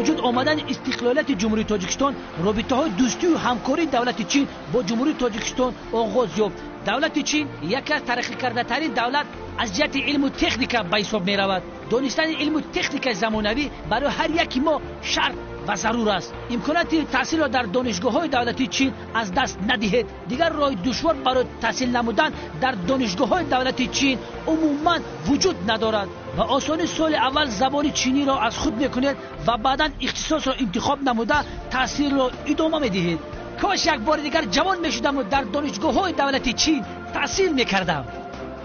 Вуҷуд омадани истиқлолияти Ҷумҳурии Тоҷикистон робитаҳои дӯстию ҳамкории давлати Чин бо Ҷумҳурии Тоҷикистон оғоз ёфт. Давлати Чин яке аз тараққикардатарин давлат аз ҷиҳати илму техника ба ҳисоб меравад. Донистани илму техникаи замонавӣ барои ҳар яки мо шарт ва зарур аст. Имконияти таҳсилро дар донишгоҳҳои давлатии Чин аз даст надиҳед. Дигар роҳи душвор барои таҳсил намудан дар донишгоҳҳои давлатии Чин умуман вуҷуд надорад. Ба осонӣ соли аввал забони чиниро аз худ мекунед ва баъдан ихтисосро интихоб намуда таҳсилро идома медиҳед. Кош як бори дигар ҷавон мешудаму дар донишгоҳҳои давлати Чин таҳсил мекардам.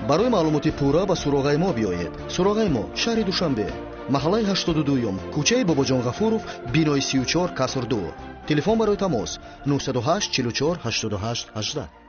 Барои маълумоти пурра ба суроғаи мо биёед. Суроғаи мо: шаҳри Душанбе, маҳаллаи 82-юм, кӯчаи Бобоҷон Ғафуров, бинои 34, каср 2. Телефон барои тамос: 908 44 88 18.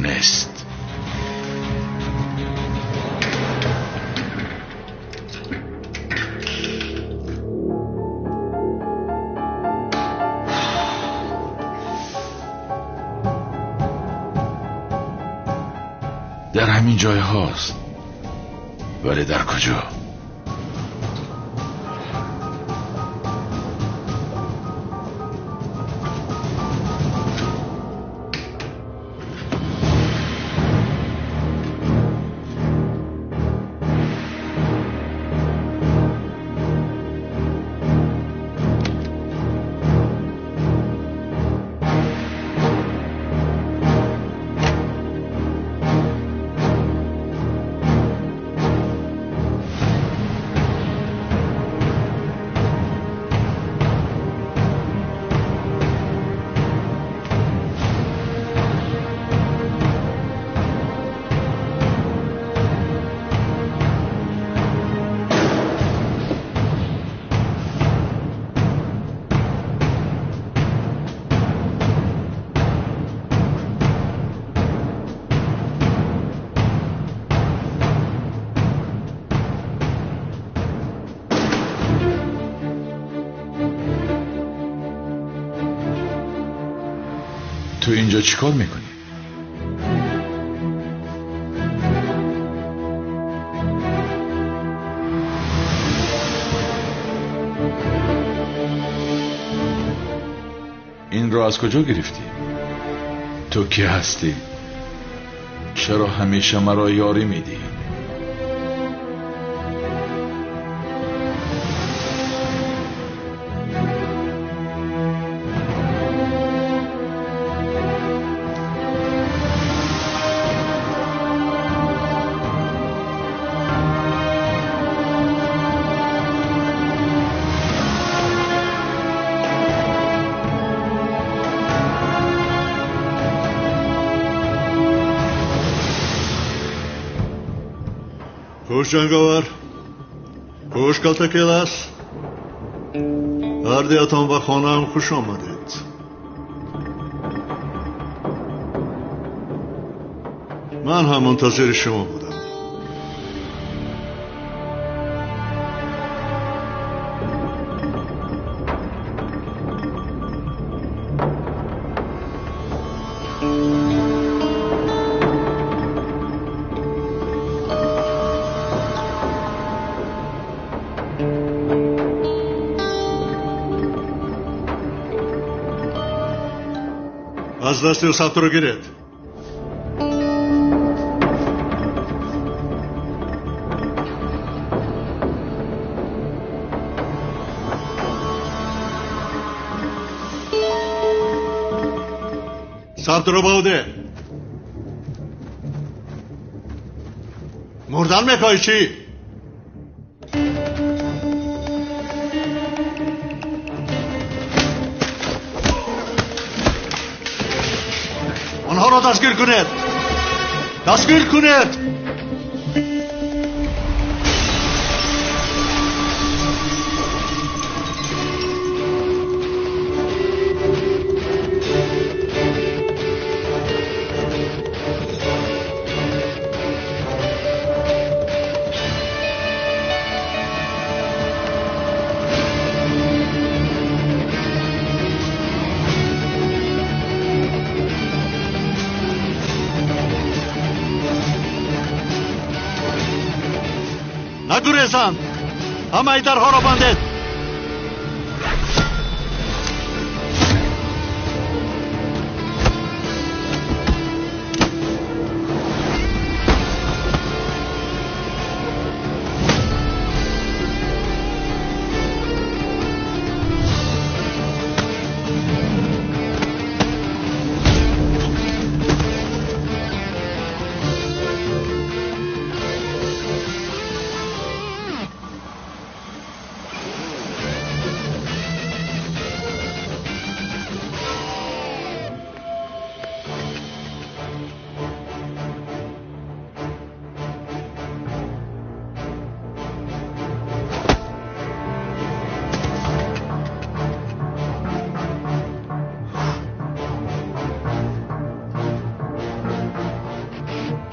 нест. Дар ҳамин ҷой ҳаст, вале дар куҷо? Ту инҷо чӣ кор мекунӣ? Инро аз куҷо гирифтӣ? Ту кӣ ҳастӣ? Чаро ҳамеша маро ёрӣ медиҳӣ? Хуш ҷанговар, хуш калтакелас. Ҳардуятон ба хонаам хуш омадед. Ман ҳам мунтазири шумо будам. Аз дасти ӯ сабтро гиред. Сабтро ба ӯ деҳ. Мурдан мехоҳӣ чӣ? Онҳоро дастгир кунед! Дастгир кунед! Нагурезанд! Ҳамаи дарҳоро бандед!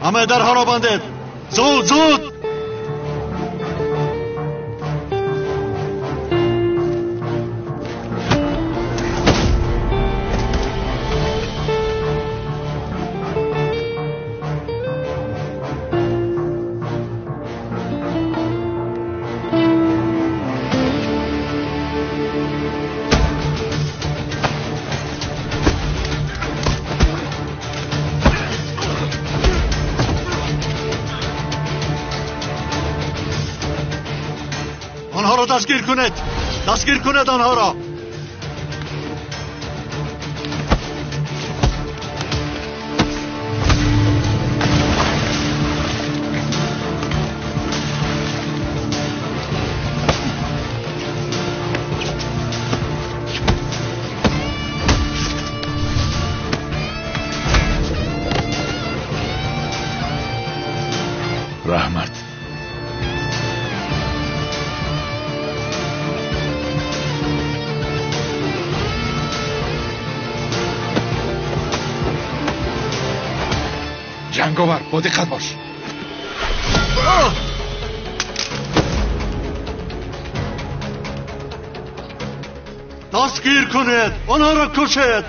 ҳамаи дарҳоро бандед. Зуд, зуд! دستگیر کنید، دستگیر کنید آنها را. رحمت. جنگاور، با دقت باش. دستگیر کنید، آنها را کشید.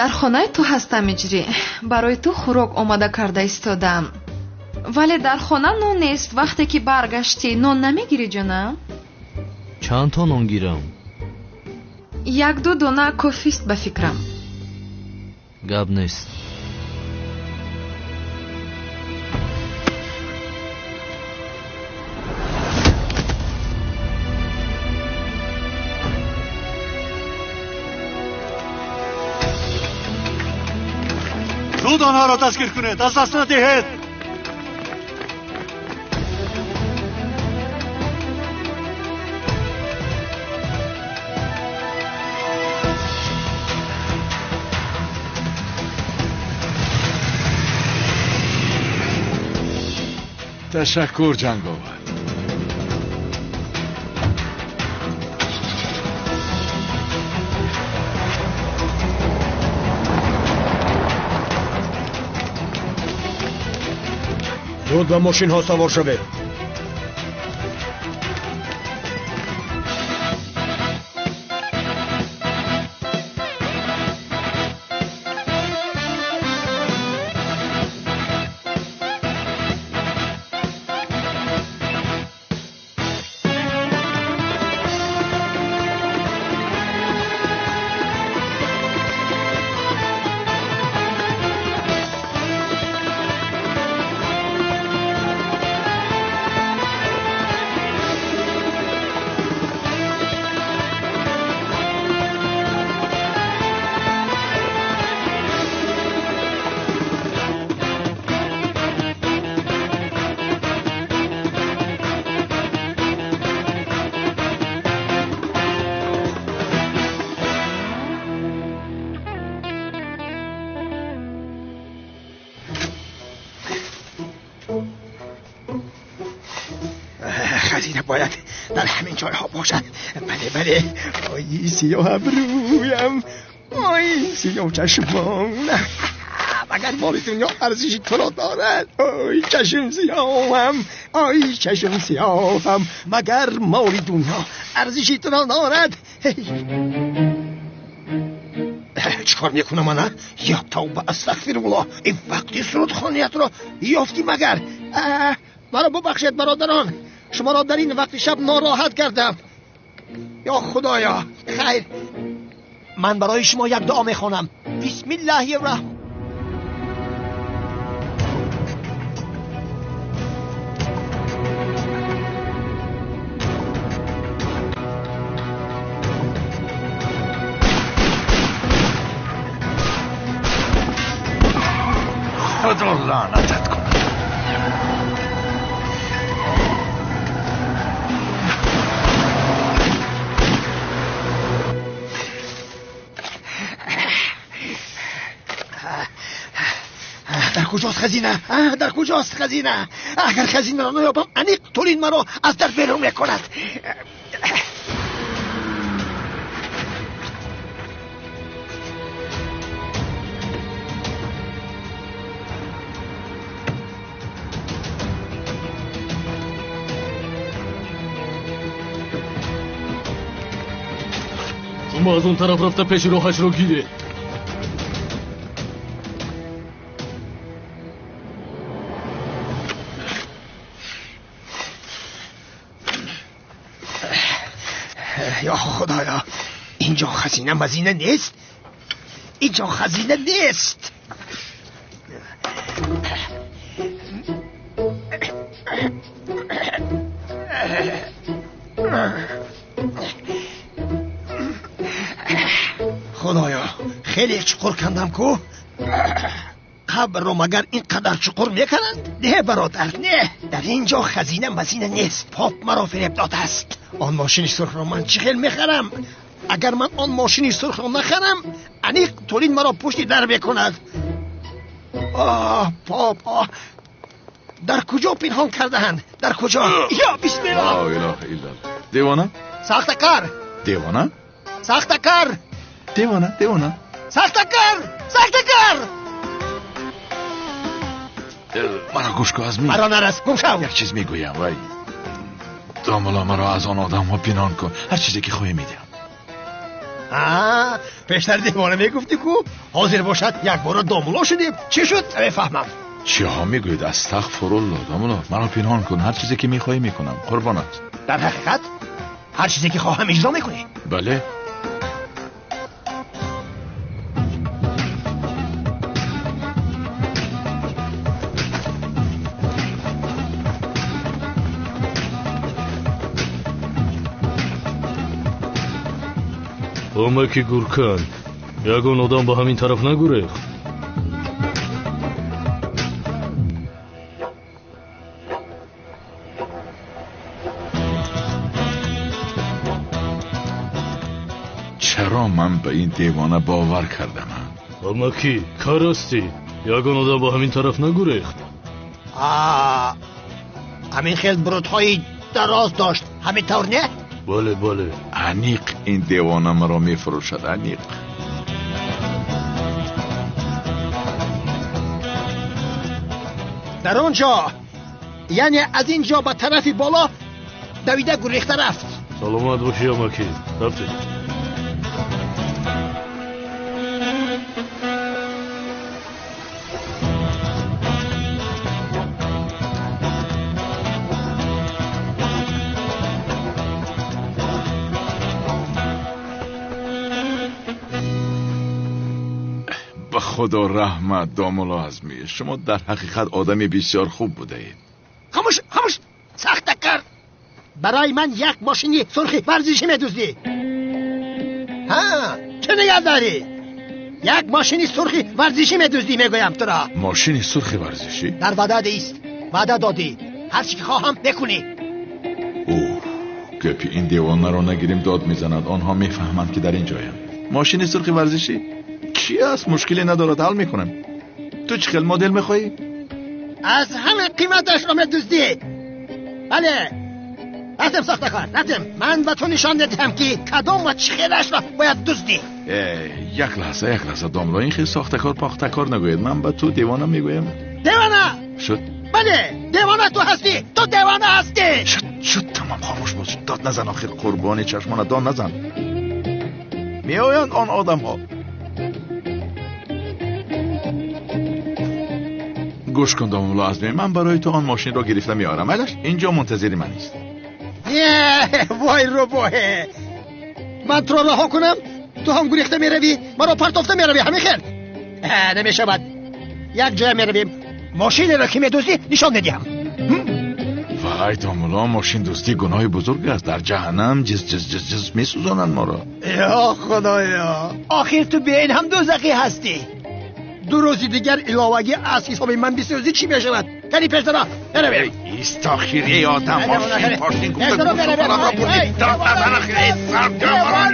Дар хонаи ту ҳастам, Иҷрӣ. Барои ту хӯрок омода карда истодаам. Вале дар хона нон нест. Вақте ки баргаштӣ, нон намегирӣ, ҷонам? Чанд то нон гирам? Як-ду дона кофист ба фикрам. Гап нест. زود آنها را دستگیر کنید، از دست ندهید. تشکر جنگاور. زود به ماشین ها سوار شوید. خزینه باید در همین جایها باشد. بله بله. آی سیاه ابرویم، آی سیاه چشمان، مگر مال دنیا ارزش تو را دارد؟ آی چشم سیاهم، آی چشم سیاهم، مگر مال دنیا ارزش تو را دارد؟ چیکار میکنم انا؟ یا توبه، استغفرالله. این وقتی سرودخانیت را یافتی مگر؟ Маро бубахшед бародарон, шуморо дар ин вақти шаб нороҳат кардам. Ё Худоё, хайр. Ман барои шумо як дуо мехонам. Бисмиллаҳир раҳмон. خدا لعنتت کنه. در کجاست خزینه؟ در کجاست خزینه؟ اگر خزینه را نیابم انیق تولین مرا از در بیرون میکند. شما از اون طرف رفته پیش راهش رو گیره. یا خدایا، اینجا خزینه مزینه نیست، اینجا خزینه نیست. خدایا خیلی چقر کندم کو. قبر رو مگر اینقدر چقر میکنند؟ نه برادر، نه، در اینجا خزینه مزینه نیست. پاپ مرا فریب داده است. آن ماشین سرخ را من چه خیل میخرم؟ اگر من آن ماشین سرخ را نخرم انیق تولین مرا پشت در میکند. آه پاپ، آه، در کجا پنهان کردهاند؟ در کجا؟ یا بسم الله. لا اله الا الله. دیوانه؟ ساختکار. دیوانه؟ ساختکار. دیوانه، دیوانه. ساختکار، ساختکار. مرا گوش کن از می. مرا نرس، گم شو. یک چیز میگویم وای داملا، مرا از آن آدم ها پنهان کن. هر چیزی که خواهی میدم. آه، پیشتر دیوانه میگفتی کو حاضر باشد یک بار داملا شدیم. چی شد؟ نمیفهمم. چی ها میگوید؟ استغفرالله. داملا مرا پنهان کن، هر چیزی که میخواهی میکنم، قربانت. در حقیقت هر چیزی که خواهم اجرا میکنی؟ بله. امکی گورکن، یگان آدم با همین طرف نگریخت. چرا من به این دیوانه باور کردم؟ امکی کار هستی، یگان آدم با همین طرف نگریخت. همین خیل برودهای دراز داشت، همین طور نه؟ بله بله. انیق این دیوانه مرا میفروشد. انیق. در آنجا، یعنی از اینجا به طرف بالا دویده گریخته رفت. سلامت باشی امکی، رفتی. خدا رحمت داملا عظمی، شما در حقیقت آدمی بسیار خوب بوده اید. خاموش خاموش، ساختکار. برای من یک ماشینی سرخی ورزشی میدوزدی. ها، چه نگاه داری؟ یک ماشینی سرخی ورزشی میدوزدی میگویم تو را. ماشینی سرخی ورزشی؟ در وعده ایست، وعده دادی، هر چی که خواهم بکنی. اوه، گپی این دیوانه را نگیریم داد میزند. آنها میفهمند که در اینجایم. ماشین سرخی ورزشی چی است؟ مشکلی ندارد، حل میکنم. تو چه خیل مدل میخوایی؟ از همه قیمتش را میدزدی. بله، رفتم ساختکار، رفتم. من به تو نشان دادم که کدام و چه خیلش را باید دزدی. یک لحظه، یک لحظه داملا، این خیل ساختکار پاختکار نگوید. من به تو دیوانه میگویم. دیوانه شد؟ بله، دیوانه تو هستی، تو دیوانه هستی. شد شد، تمام، خاموش باش، داد نزن. آخر قربانی چشمان، داد نزن. میآیند آن آدم ها. Гӯш кун домулло Азмӣ, ман барои ту он мошинро гирифта меорам. Айлаш инҷо мунтазири ман аст. Вой рӯбоҳе, ман туро раҳо кунам, ту ҳам гурехта меравӣ, маро партофта меравӣ. Ҳамин хел намешавад. Як ҷоя меравем, мошинеро ки медуздӣ нишон медиҳам. Вай домулло, мошиндуздӣ гуноҳи бузург аст. Дар ҷаҳаннам ҷиз ҷиз ҷиз ҷиз месӯзонанд моро. Ё худоё, охир ту бе ин ҳам дӯзахӣ ҳастӣ. Ду рӯзи дигар иловагӣ аз ҳисоби ман бисӯзӣ чӣ мешавад? Кани пештара меравем. Истохир, эй одам, мошин пошин гуфта гӯшро бурдӣ. Дод назан охир, эй саргамон.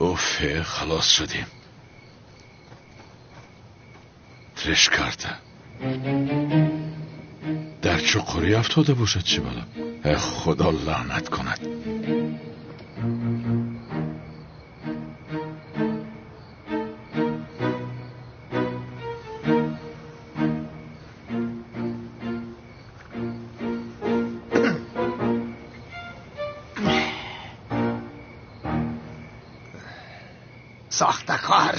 Уф, халос шудем. Флешкарта дар чуқурӣ афтода бошад чӣ бала? Худо лаънат кунад. Сохтакор,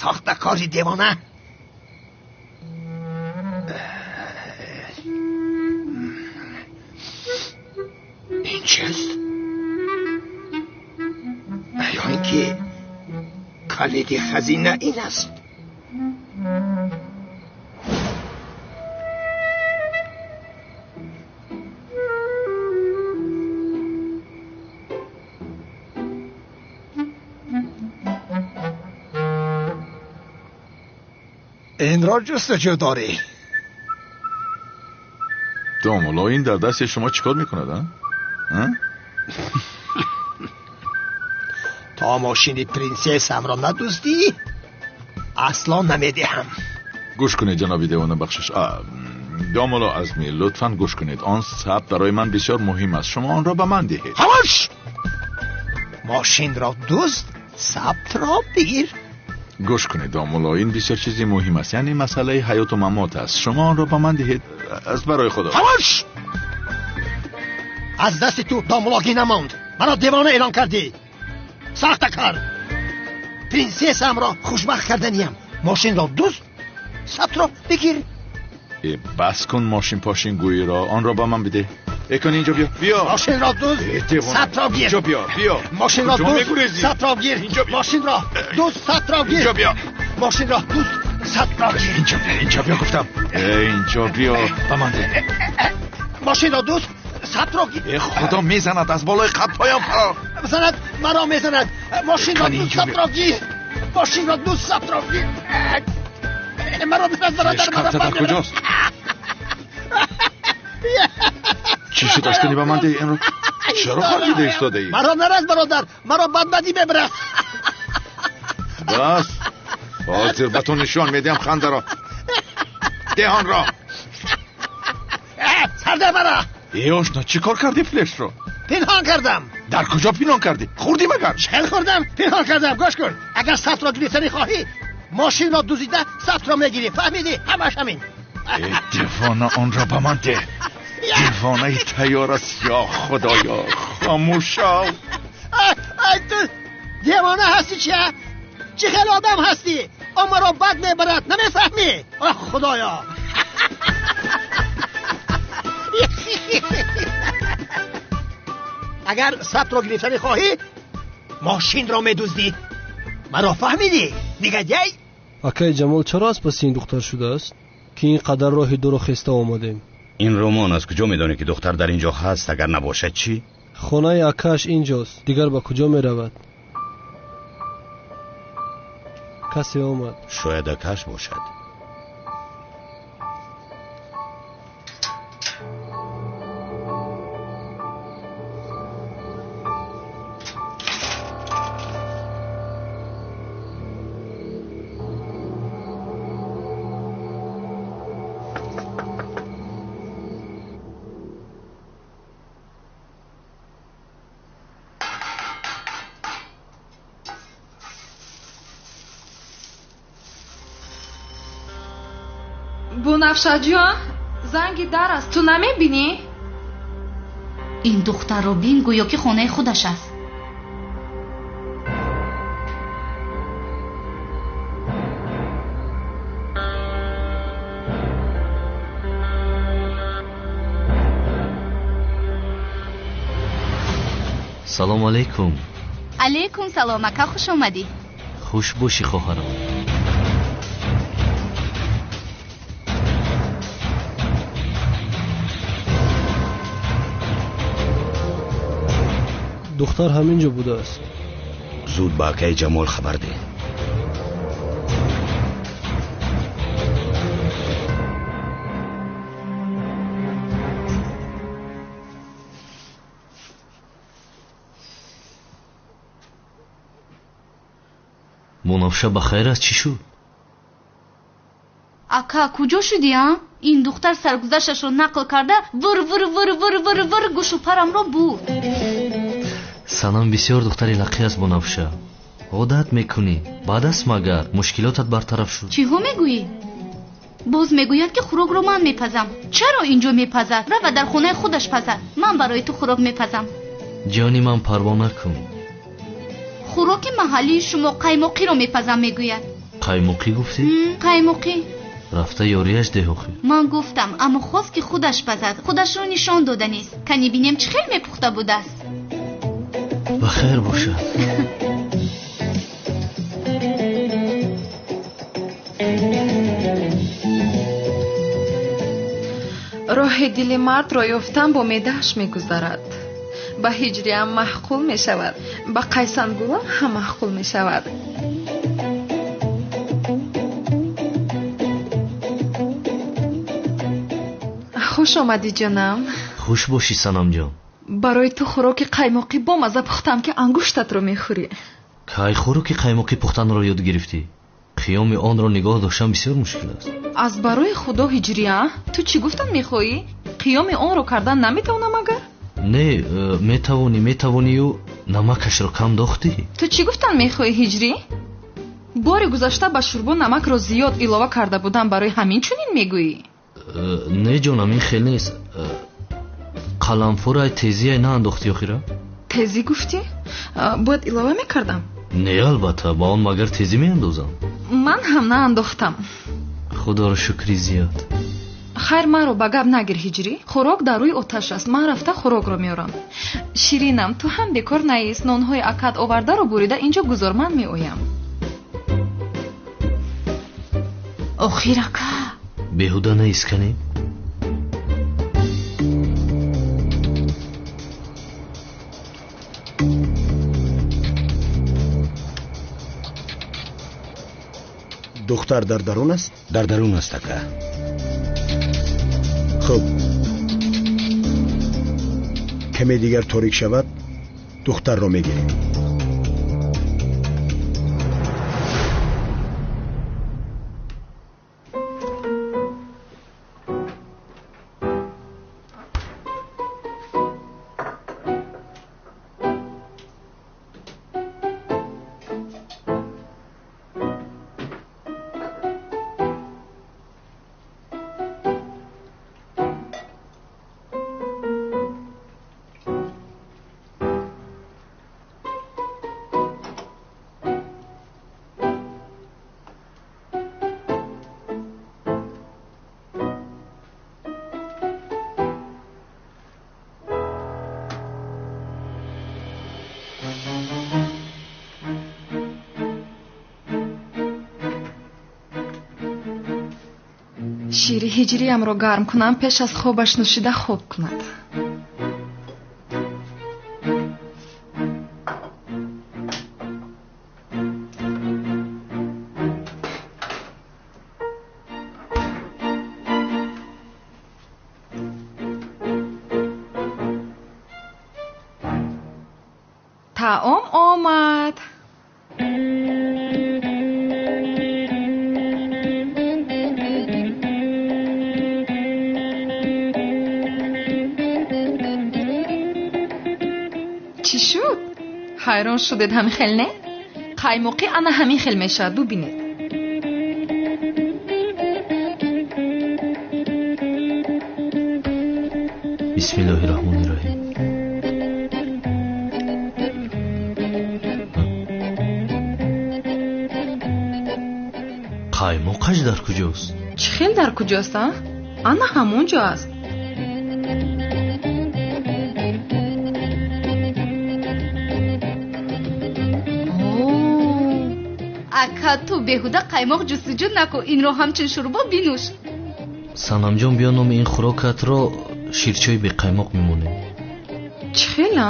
сохтакори девона. Ин чист? Ё ин ки калиди хазина ин аст? Инро ҷустуҷӯ дорӣ? Домулло, ин дар дасти шумо чӣ кор мекунад? То мошини принсессамро надуздӣ, асло намедиҳам. Гӯш кунед ҷаноби девона, бахшиш. Домулло Азмӣ, лутфан гӯш кунед. Он сабт барои ман бисёр муҳим аст. Шумо онро ба ман диҳед. Ҳамаш! Мошинро дузд, сабтро бигир. Гӯш кунед домулло, ин бисёр чизи муҳим аст. Яъне масъалаи ҳаёту мамот аст. Шумо онро ба ман диҳед аз барои худо. Ҳамаш! Аз дасти ту домуллогӣ намонд. Маро девона эълон кардӣ. Сахтакар! Принсессамро хушбахт карданиям. Мошинро дузд, сабтро бигир. Бас кун мошин пошин гӯиро, онро ба ман бидеҳ. Экон инҷо биё, биё. Мошинро дузд, сабтро гир. Инҷо биё, биё. Мошинро дузд, сабтро гир. Мошинро дузд, сабтро гир. Инҷо биё. Мошинро дузд, сабтро гир. Инҷо биё, инҷо биё гуфтам. Инҷо биё, ба ман деҳ. Мошинро дузд, сабтро гир. Худо мезанад аз болои қадпоям фаро. Мезанад, маро мезанад. Мошинро дузд, сабтро гир. Мошинро дузд, сабтро гир. Маро бизанад, бародар, маро. Дар куҷост? Чӣ шуд? Аз кани ба ман деҳ инро. Чаро хандида истодаӣ? Маро нараз бародар, маро бадбадӣ мебарад. Бас, ҳозир ба ту нишон медиҳам хандаро. Деҳ онро. Сарде маро. Эй ошно, чӣ кор кардӣ флешро? Пинҳон кардам. Дар куҷо пинҳон кардӣ? Хӯрдӣ магар? Чел хӯрдам, пинҳон кардам. Гӯш кун, агар сабтро гирифтанӣ хоҳӣ, мошинро дуздида сабтро мегирӣ. Фаҳмидӣ? Ҳамаш ҳамин. Эй девона, онро ба ман деҳ. Девонаи тайёр аст. Ё худоё, хомӯш шав. Ай ту девона ҳастӣ чи? Чӣ хел одам ҳастӣ? Он маро бад мебарад, намефаҳмӣ? Оҳ худоё. Агар сабтро гирифтанӣ хоҳӣ, мошинро медуздӣ. Маро фаҳмидӣ, негодяй? Акаи Ҷамол чаро аз паси ин духтар шудааст, ки ин қадар роҳи дуро хеста омадем? Ин роман аз куҷо медонӣ, ки духтар дар инҷо ҳаст? Агар набошад чӣ? Хонаи акааш инҷост, дигар ба куҷо меравад? Касе омад. Шояд акааш бошад. Бунафшаҷон, занги дар аст, ту намебинӣ? Ин духтарро бин, гӯё ки хонаи худаш аст. Салом алейкум. Алейкум салом, ака, хуш омадӣ. Хуш бошӣ, хоҳарам. Духтар ҳамин ҷо будааст. Зуд ба акаи Ҷамол хабар деҳ. Мунавша ба хайр аст, чӣ шуд? Ака, куҷо шудӣ, а? Ин духтар саргузашташро нақл карда вир вир вир вир вир вир гӯшу парамро бурд. Санам бисёр духтари лақӣ аст, Мунавша. Одат мекунӣ. Баъд аст магар мушкилотат бартараф шуд. Чиҳо мегӯӣ? Боз мегӯяд, ки хӯрокро ман мепазам. Чаро инҷо мепазад? Рава дар хонаи худаш пазад. Ман барои ту хӯрок мепазам. Ҷони ман, парво накун. Хӯроки маҳаллии шумо қаймоқиро мепазам, мегӯяд. Қаймоқӣ гуфтӣ? Қаймоқӣ. Рафта ёрияш деҳ охир. Ман гуфтам, аммо хост, ки худаш пазад. Худашро нишон дода нест. Кани бинем, чӣ хел мепухта будааст. Ба хайр бошад. Роҳи дили мардро ёфтан бо меъдааш мегузарад. Ба ҳиҷриам маъқул мешавад, ба қайсангулам ҳам маъқул мешавад. Хуш омадӣ, ҷонам. Хуш бошӣ, Санамҷон. Барои ту хӯроки қаймоқӣ бомаза пухтам, ки ангуштатро мехӯрӣ. Кай хӯроки қаймоқӣ пухтанро ёд гирифтӣ? Қиёми онро нигоҳ доштан бисёр мушкил аст. Аз барои худо, ҳиҷрия, ту чӣ гуфтан мехоҳӣ? Қиёми онро кардан наметавонам агар? Не, метавонӣ, метавонию намакашро кам дохтӣ. Ту чӣ гуфтан мехоҳӣ, ҳиҷрӣ? Бори гузашта ба шӯрбо намакро зиёд илова карда будам, барои ҳамин чунин мегӯӣ? Не, ҷонам, ин хел нест. Қаламфурай тезиай наандохтӣ охира? Тезӣ гуфтӣ? Бояд илова мекардам? Не, албатта, ба он магар тезӣ меандозам? Ман ҳам наандохтам. Худоро шукри зиёд. Хайр, маро ба гап нагир, ҳиҷрӣ. Хӯрок дар рӯи оташ аст. Ман рафта хӯрокро меорам. Ширинам, ту ҳам бекор наист. Нонҳои акат овардаро бурида инҷо гузор, ман меоям. Охир, ака. Беҳуда наист, канӣ? Духтар дар дарун аст? Дар дарун аст, ака. Хуб, каме дигар торик шавад, духтарро мегирем. Шири ҳиҷриямро гарм кунам, пеш аз хобаш нӯшида хоб кунад. Таом омад. Чӣ шуд? Ҳайрон шудед ҳамин хел, не? Қаймоқӣ ана ҳамин хел мешавад, бубинед. Бисмиллоҳи раҳмони раҳим. Қаймоқаш дар куҷост? Чӣ хел дар куҷост, а? Ана ҳамон ҷо аст. Ака, ту беҳуда қаймоқ ҷустуҷӯ накун, инро ҳамчун шӯрбо бинӯш. Санамҷон, биё номи ин хӯрокатро ширчои беқаймоқ мемонем. Чӣ хела?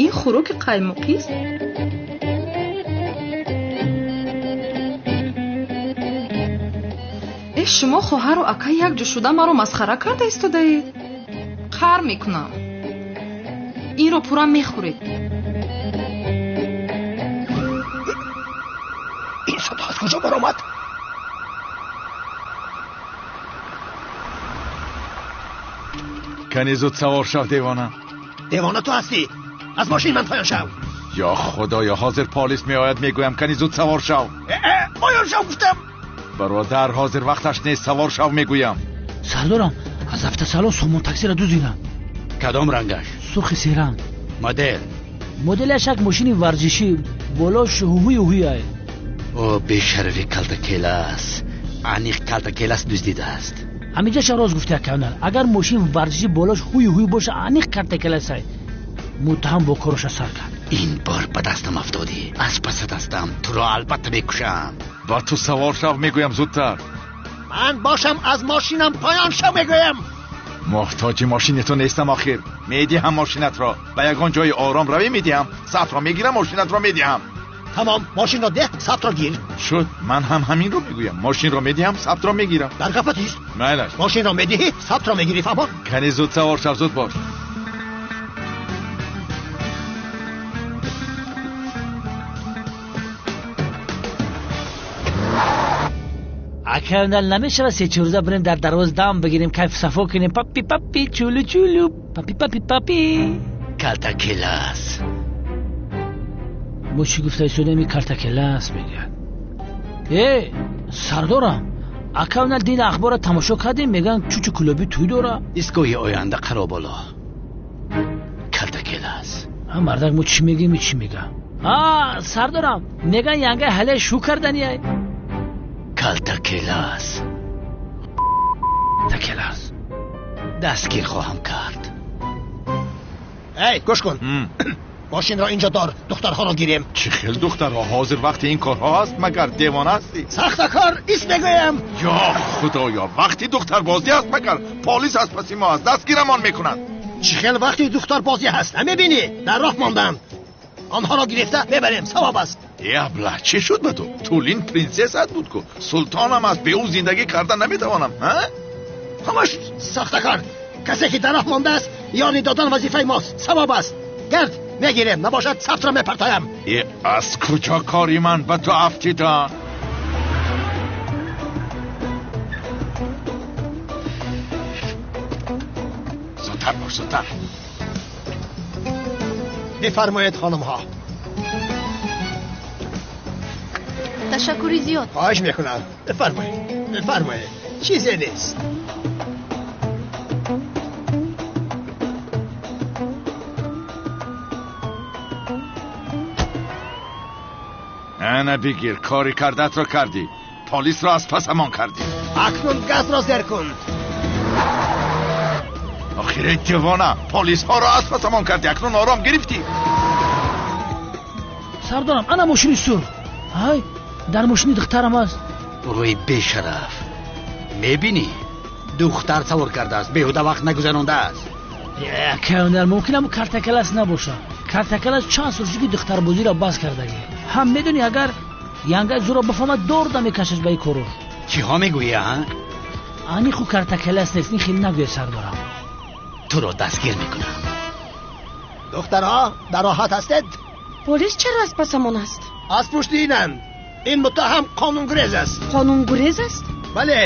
Ин хӯроки қаймоқист? Э, шумо хоҳару ака якҷо шуда маро масхара карда истодаед? Қар мекунам. Инро пурра мехӯред. Ин садо аз куҷо баромад? Кани зуд савор шав, девона. Девона ту ҳастӣ. Аз мошин ман поён шав. Ё худоё, ҳозир полис меояд, мегӯям кани зуд савор шав. Поён шав гуфтам. Бародар, ҳозир вақташ нест, савор шав мегӯям. Сардорам, аз автосалон сомон таксиро дуздидам. Кадом рангаш? Сурхи серанг. Модел? Моделаш як мошини варзишӣ, болош ҳуҳуи ҳуҳуяй. О, бешарафи калтакелас. Аниқ калтакелас дуздидааст. Ҳаминҷаша рост гуфти, акавнал. Агар мошин варзишӣ болош ҳуи ҳуй боша, аниқ калтакеласай. Муттаҳам бо короша сар кард. Ин бор ба дастам афтодӣ. Аз пасат ҳастам, туро албатта мекушам. Ба ту савор шав мегӯям зудтар. Ман бошам аз мошинам поён шав мегӯям. Муҳтоҷи мошини ту нестам охир. Медиҳам мошинатро. Ба ягон ҷои ором равӣ медиҳам. Сабтро мегирам, мошинатро медиҳам. Тамом, мошинро деҳ, сабтро гир. Шуд, ман ҳам ҳаминро мегӯям. Мошинро медиҳам, сабтро мегирам. Дар ғафлатист. Майлаш. Мошинро медиҳӣ, сабтро мегирӣ, фаҳмо? Кани зуд савор шав, зуд бош. Акавнал, намешава се-чор рӯза бирем дар дарвоз дам бигирем, кайф сафо кунем, папи папи чулу чулу, папи папи папи. Калтакелас. Мо чӣ гуфта истодем, ин калтакелас мегӯяд. Э, сардорам, акавнал дин ахборро тамошо кардем, мегӯянд чучу кулоби тӯй дора. Истгоҳи оянда қаро боло. Калтакелас. А мардак, мо чӣ мегӯем, чӣ мегӯям? А, сардорам, мегӯянд янгаи ҳале шу карданияй. Калтакелас. Такелас. Дастгир хоҳам кард. Эй, гӯш кун. Мошинро инҷо дор, духтарҳоро гирем. Чӣ хел духтарҳо? Ҳозир вақти ин корҳо ҳаст, магар девона ҳастӣ? Сахтакор, ист мегӯям. Ё худоё, вақти духтарбозӣ аст магар? Полис аз паси мо аст, дастгирамон мекунанд. Чӣ хел вақти духтарбозӣ ҳаст? Намебинӣ? Дар роҳ монданд. Онҳоро гирифта мебарем, савоб аст. Э, абла, чӣ шуд ба ту? Тулин принсессат буд ку, султонам аст, бе ӯ зиндагӣ карда наметавонам. Ҳамаш сахтакор. Касе ки дар роҳ мондааст, ёри додан вазифаи мост, савоб аст. Гард, мегирем, набошад сабтро мепартоям. Э, аз куҷо кори ман ба ту афтида? Зудтар бош, зудтар. Бифармоед, хонумҳо. Ташаккури зиёд. Хоҳиш мекунам, бифармоед, бифармоед, чизе нест. Ана бигир, кори кардатро кардӣ, полисро аз пасамон кардӣ. Акнун газро зер кун. Охир, девона, полисҳоро аз пасамон кардӣ, акнун ором гирифтӣ. Сардорам, ана мошини сурх. Ҳай, дар мошини духтарам аст. Рӯи бешараф, мебинӣ, духтар савор кардааст, беҳуда вақт нагузарондааст. Акавнал, мумкин ҳам картакалас набошад. Картакалас чанд сол шуд ки духтарбозиро бас кардагӣ. Ҳам медонӣ, агар янгаи зуро бифаҳмад, дорда мекашаш ба ин корор. Чиҳо мегӯӣ, а? Ани ху картакалас нест, ин хел нагӯя, сардорам. Туро дастгир мекунам. Духтарҳо, дар роҳат ҳастед? Полис чаро аз пасамон аст? Аз пушти инанд. Ин муттаҳам қонунгурез аст. Қонунгурез аст? Бале,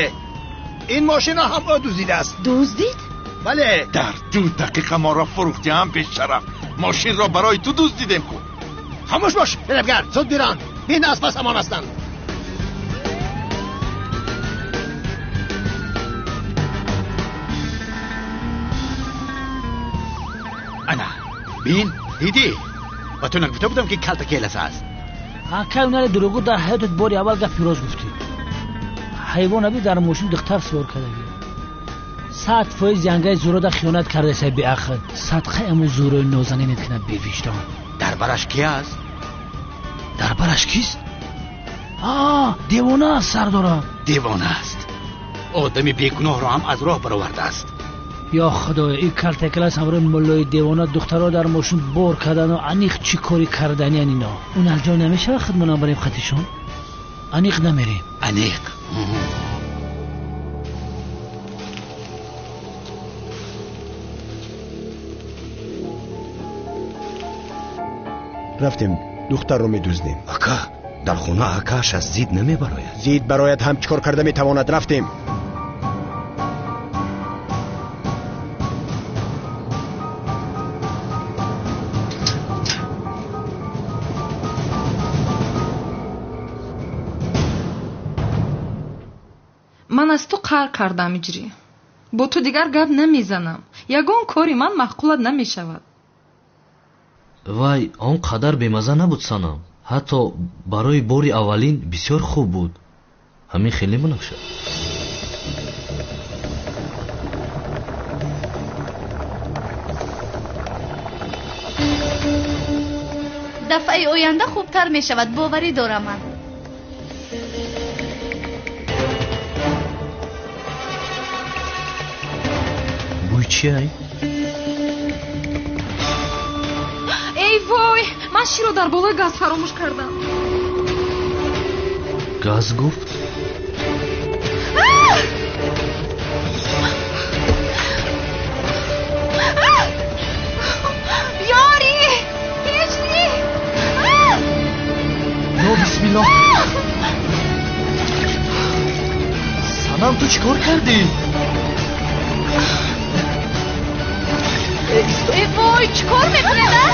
ин мошинро ҳам ӯ дуздидааст. Дуздид? Бале. Дар 2 дақиқа моро фурӯхтӣ, ҳам бешараф. Мошинро барои ту дуздидем ку. Хомӯш бош, фиребгар, зуд биран. Бин, аз пасамон ҳастанд. Ана, бин, дидӣ? Ба ту нагуфта будам, ки калтакелас аст? Акай, унаре дурӯғу, дар ҳаётат бори аввал гапи рост гуфтӣ. Ҳайвон аби дар мошин духтар сувор кардагӣ. 100% янгаи зурода хиёнат кардасай, беақл. Садқаи аму зурои нозанинет кунад, бевиҷдон. Дар бараш ки аст? Дар бараш кист? Девона аст сардорам. Девона аст. Одами бегуноҳро ҳам аз роҳ баровардааст. Ё худоё, ин калтакалас ҳамроҳи муллои девона духтарро дар мошин бор кардану аниқ чӣ кори карданиян ино. Он аз ҷой намешавад худмонам барем хатишон? Аниқ намерем. Аниқ. Рафтем, духтарро медуздем. Ака, дар хона акааш аз зид намебарояд. Зид барояд ҳам чӣ кор карда метавонад. Рафтем. Ман аз ту қаҳр кардам, Иҷрӣ. Бо ту дигар гап намезанам. Ягон кори ман маъқулат намешавад. Вай, он қадар бемаза набуд, Санам. Ҳатто барои бори аввалин бисёр хуб буд. Ҳамин хеле Бунафша. Дафъаи оянда хубтар мешавад, боварӣ дорам ман. Бӯй чи ай? Эй вой, ман широ дар болои газ фаромӯш кардам. Газ гуфт? Ёрӣ! Ҳеҷрӣ! Ё бисмиллоҳ! Санам, ту чӣ кор кардӣ? Эй вой, чӣ кор мекунед, а?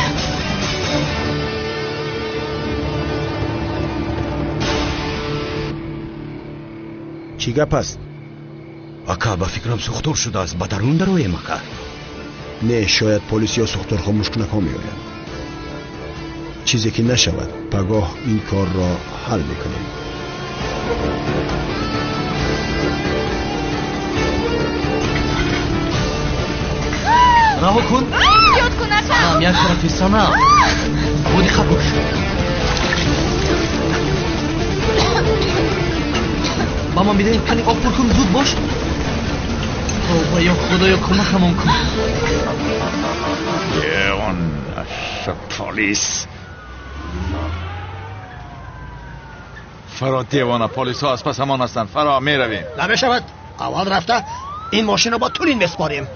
Чӣ гап аст? Ака, ба фикрам сӯхтор шудааст. Ба дарун дароем, ака. Не, шояд полис ё сӯхтор хомӯшкунакҳо меоянд. Чизе ки нашавад, пагоҳ ин корро ҳал мекунем. Раҳо кун. Ёд кун, ака. Санам, як тарафи Санам. Бодиққат бош. Ба ман бидеҳ, кани об пур кун, зуд бош. Тавба, ё худоё, кӯмакамон кун. Девона, полис. Фаро, девона, полисҳо аз пасамон ҳастанд. Фаро, меравем. Намешавад. Аввал рафта ин мошинро ба Тулин месупорем.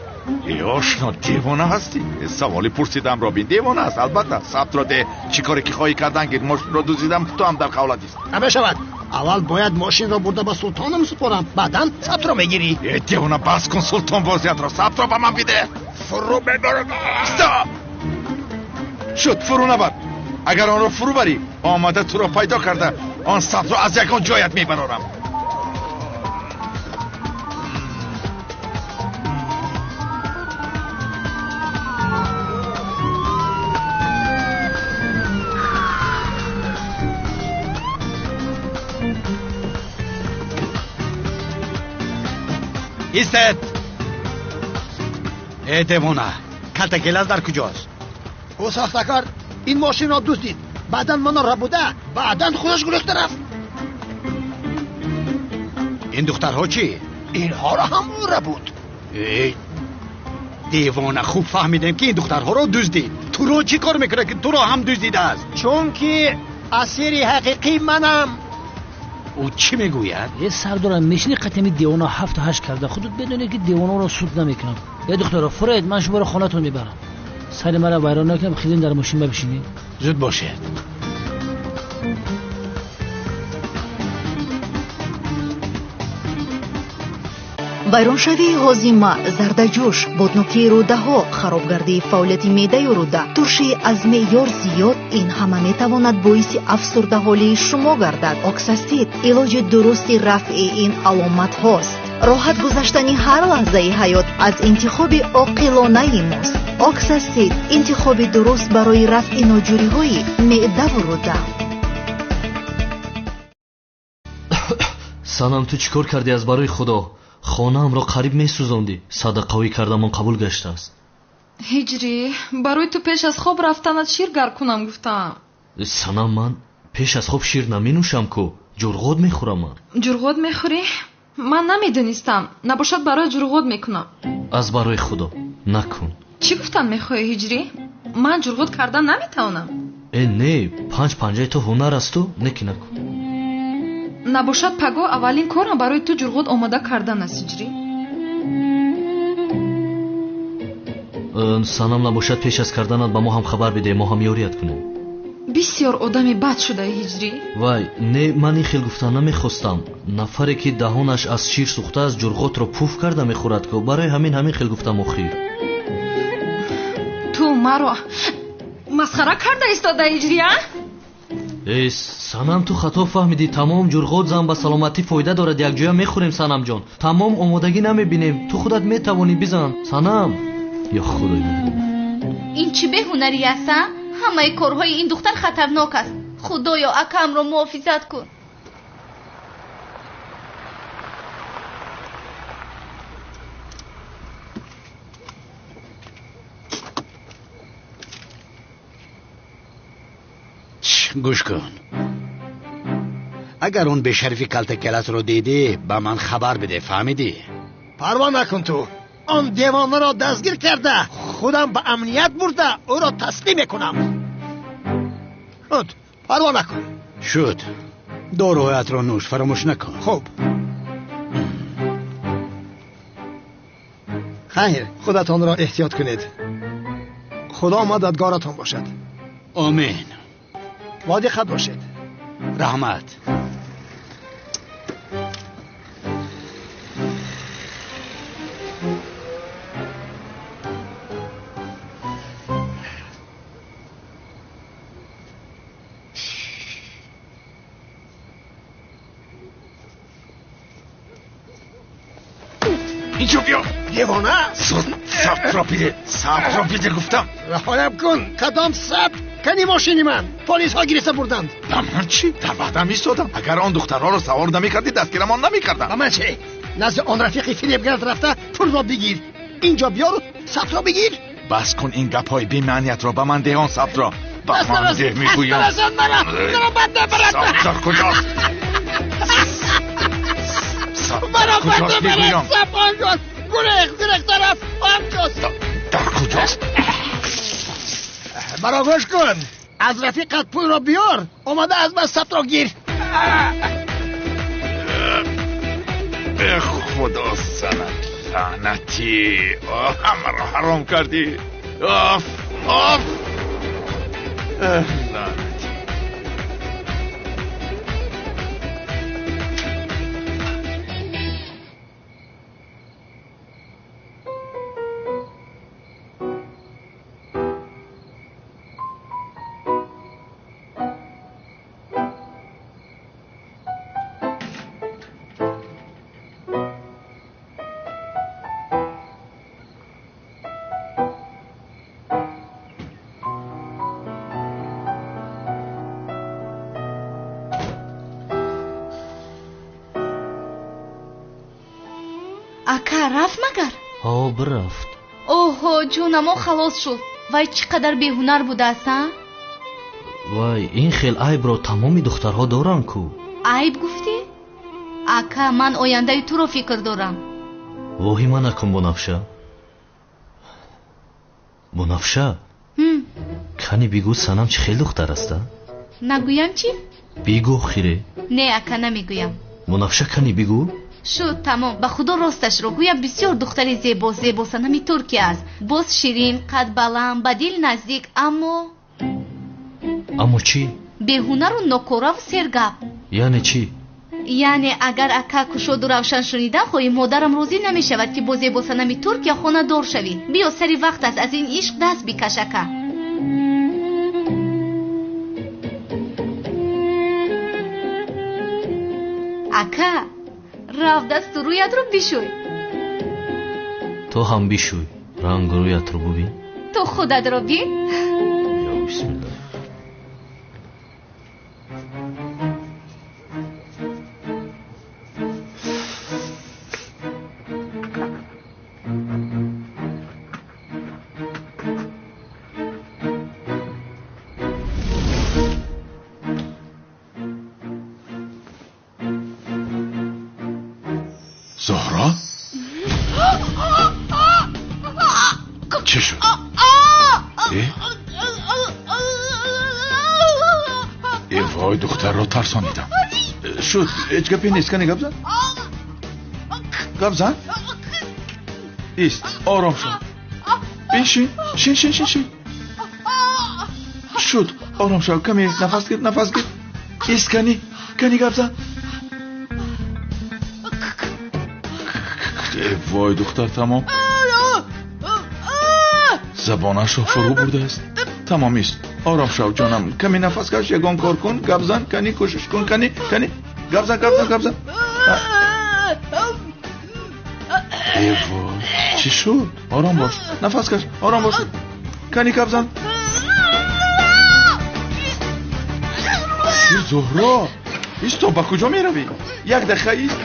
Эй ошно, девона ҳастӣ? Саволи пурсидамро бин. Девона аст, албатта. Сабтро деҳ. Чӣ коре ки хоҳӣ кардан гир. Мошинро дуздидам, ту ҳам дар қавлатист. Намешавад. Аввал бояд мошинро бурда ба султоном супорам, баъдан сабтро мегирӣ. Э девона, бас кун султон бозиятро. Сабтро ба ман бидеҳ. Фурӯ мебарам. Стоп! Шуд, фурӯ набар. Агар онро фурӯ барӣ, омада туро пайдо карда, он сабтро аз ягон ҷоят мебарорам. Истед! Э девона, калтакелаз дар куҷост? Ӯ сохтакор ин мошинро дуздид, баъдан маро рабуда, баъдан худаш гурехта рафт. Ин духтарҳо чӣ? Инҳоро ҳам ӯ рабуд. Эй девона, хуб фаҳмидем ки ин духтарҳоро дуздид. Туро чӣ кор мекунад ки туро ҳам дуздидааст? Чунки асири ҳақиқӣ манам. Ӯ чӣ мегӯяд? Э сардорам, мешини қатами девона 7-8 карда. Худут медонед ки девонаро суд намекунам. Э духтаро, фуред, ман шуморо хонатон мебарам. Сари маро вайрон накунам, хеле дар мошин бишинед. Зуд бошед. Вайроншавии ҳозима, зардаҷӯш, боднокии рӯдаҳо, харобгардии фаъолияти меъдаю рӯда, туршии аз меъёр зиёд, ин ҳама метавонад боиси афсурдаҳолии шумо гардад. Оксасид илоҷи дурусти рафъи ин аломатҳост. Роҳат гузаштани ҳар лаҳзаи ҳаёт аз интихоби оқилонаи мост. Оксасид интихоби дуруст барои рафъи ноҷӯриҳои меъдаву рӯда. Санам, ту чӣ кор кардӣ аз барои Худо? Хонаамро қариб месӯзондӣ. Садақаҳои кардамон қабул гаштааст. Ҳиҷрӣ, барои ту пеш аз хоб рафтанат шир гар кунам гуфтам. Санам, ман пеш аз хоб шир наменӯшам ку. Ҷурғот мехӯрам ман. Ҷурғот мехӯрӣ? Ман намедонистам. Набошад барои ҷурғот мекунам. Аз барои Худо накун. Чӣ гуфтан мехоҳӣ, Ҳиҷрӣ? Ман ҷурғот кардан наметавонам. Э, не, панҷ панҷаи ту ҳунар асту, неки накун. Набошад пагоҳ аввалин корам барои ту ҷурғот омода кардан аст, Ҳиҷрӣ. Санам, набошад пеш аз карданат ба мо ҳам хабар бидеҳ, мо ҳам ёрият кунем. Бисёр одами бад шудаи, Ҳиҷрӣ. Вай, не, ман ин хел гуфтан намехостам. Нафаре ки даҳонаш аз шир сӯхтааст, ҷурғотро пуф карда мехӯрад ку, барои ҳамин хел гуфтам охир. Ту маро масхара карда истодаи, Ҳиҷрӣ, а? Э, Санам, ту хато фаҳмидӣ. Тамом, ҷурғот зан ба саломатӣ фоида дорад, якҷоя мехӯрем, Санамҷон. Тамом, омодагӣ намебинем. Ту худат метавонӣ, бизан. Санам, ё Худои меҳрубон. Ин чӣ беҳунарӣ аст, а? Ҳамаи корҳои ин духтар хатарнок аст. Худоё, акамро муҳофизат кун. Гӯш кун, агар он бешарифи калтакелатро дидӣ, ба ман хабар биде, фаҳмидӣ? Парво накун ту. Он девонаро дастгир карда, худам ба амният бурда, ӯро таслим мекунам. Шуд, парво накун. Шуд, доруҳоятро нӯш, фаромӯш накун. Хуб, хайр, худатонро эҳтиёт кунед. Худо мададгоратон бошад. Омин. Бодиққат бошед. Раҳмат. Инҷо биё. Девона! Сабтро биде, сабтро биде, гуфтам. Раҳоям кун. Кадом сабт? Кани мошини ман? Полисҳо гирифта бурданд. Ба ман чӣ? Дар ваъдам истодам. Агар он духтарҳоро савор намекардӣ, дастгирамон намекардам. Ба ман чӣ? Назди он рафиқи фиребгард рафта пулро бигир, инҷо биёру сабтро бигир. Бас кун ин гапҳои бемаъниятро. Ба ман деҳ он сабтро. Ба ман деҳ, мегӯям. Сабт дар куҷост? Сабт дар куҷост, мегӯям? Гурехт, гурехта рафт, анҷост. Дар куҷост? Маро гӯш кун, аз рафиқат пулро биёр, омада аз ман сабтро гир. Э, Худо санат лаънатӣ, ҳамаро ҳаром кардӣ. Оф, оф, лаънатӣ. Ака, рафт магар? Ҳо, бирафт. Оҳо, ҷонамо халос шуд. Вай чӣ қадар беҳунар будааст, а? Вай, ин хел айбро тамоми духтарҳо доранд ку. Айб гуфтӣ? Ака, ман ояндаи туро фикр дорам. Воҳима накун, Бунафша. Бунафша, кани бигӯ, Санам чӣ хел духтар аст, а? Нагӯям чӣ? Бигӯ, хире. Не, ака, намегӯям. Бунафша, кани бигӯ. Шуд, тамом. Ба Худо, росташро гӯям, бисёр духтари зебо, зебо Санами Туркия аст. Боз ширин, қадбаланд, ба дил наздик, аммо Аммо чӣ? Беҳунару нокораву сергап. Яъне чӣ? Яъне агар ака кушоду равшан шунидан хоҳӣ, модарам розӣ намешавад, ки бо зебо Санами Туркия хонадор шавӣ. Биё, сари вақт аст, аз ин ишқ даст бикаш, ака. Ака, рав, дасту рӯятро бишӯй. Ту ҳам бишӯй, рангу рӯятро бубин. Ту худатро бин. Ё бисмиллоҳ. Зуҳро? Чӣ шуд? Э вой, духтарро тарсонидам. Шуд, ҳеҷ гапе нест. Кани гап зан, гап зан. Ист, ором шав. Бишин, шин, шин, шин, шин. Шуд, ором шав. Каме нафас гир, нафас гир. Ист, кани, кани гап зан. Э вой, духтар тамом. Забонашро фурӯ бурдааст. Тамом, ист, ором шав ҷонам. Каме нафас каш, ягон кор кун, гап зан, кани кӯшиш кун, кани, кани гап зан, гап зан, гап зан. Э вой, чӣ шуд? Ором бош, нафас каш, ором бош. Кани гап зан. Зуҳро, исто, ба куҷо меравӣ? Як дақиқа ист.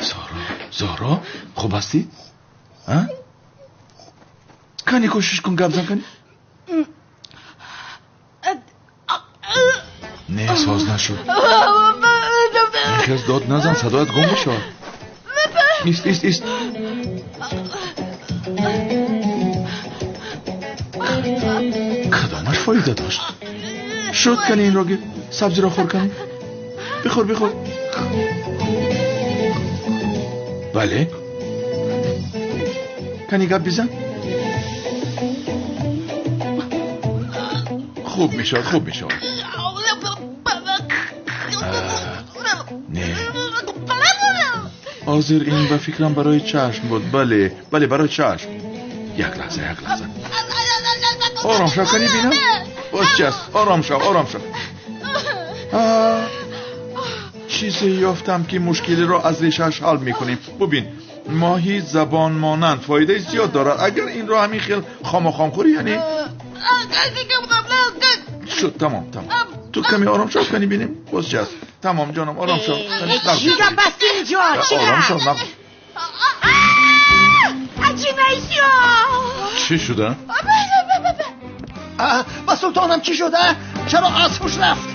Зуҳро, Зуҳро, хуб ҳастӣ? Кани кӯшиш кун, гап зан, кани. Не, соз нашуд. Хез дод назан, садоят гум мешавад. Ист, ист, ист. Кадомаш фоида дошт? Шуд, кани инро гир, сабзиро хӯр, кани. Бихӯр, бихӯр. Бале, кани гап бизан. Хуб мешавад, хуб мешавад. Не, ҳозир ин ба фикрам барои чашм буд. Бале, бале, барои чашм. Як лаҳза, як лаҳза. Ором шав, кани бинам. Боз чи аст? Ором шав, ором шав. Чизе ёфтам, ки мушкилиро аз решааш ҳал мекунем. Бубин, моҳи забон монанд фоидаи зиёд дорад. Агар инро ҳамин хел хомохом хӯрӣ, яъне шуд. Тамом, тамом. Ту каме ором шав, кани бинем боз чи аст. Тамом ҷонам, ором шав. Чӣ гап аст инҷо? Чӣ Ором шав. Чӣ шуда? Ба султонам чӣ шуда? Чаро аз ҳуш рафт?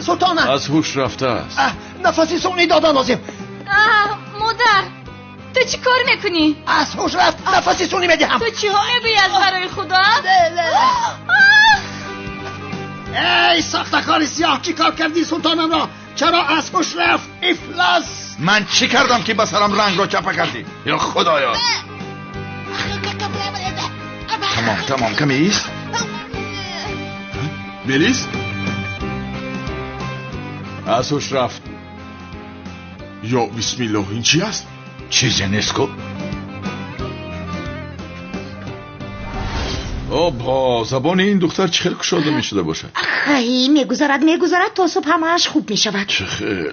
Султонам аз ҳуш рафтааст. Нафаси сунъӣ додан лозим. Модар, ту чӣ кор мекунӣ? Аз ҳуш рафт, нафаси сунъӣ медиҳам. Ту чиҳо мегӯӣ аз барои худо? Эй сохтакори сиёҳ, чӣ кор кардӣ султонамро? Чаро аз ҳуш рафт? Ифлос! Ман чӣ кардам, ки ба сарам рангро чапа кардӣ? Ё худоё! Тамом, тамом, каме ист. Мелис? Аз ҳуш рафт. Ё бисмиллоҳ, ин чӣ аст? Чизе нест ку. Обҳо, забони ин духтар чӣ хел кушода мешуда бошад? Ай, мегузарад, мегузарад, то субҳ ҳамааш хуб мешавад. Чӣ хел?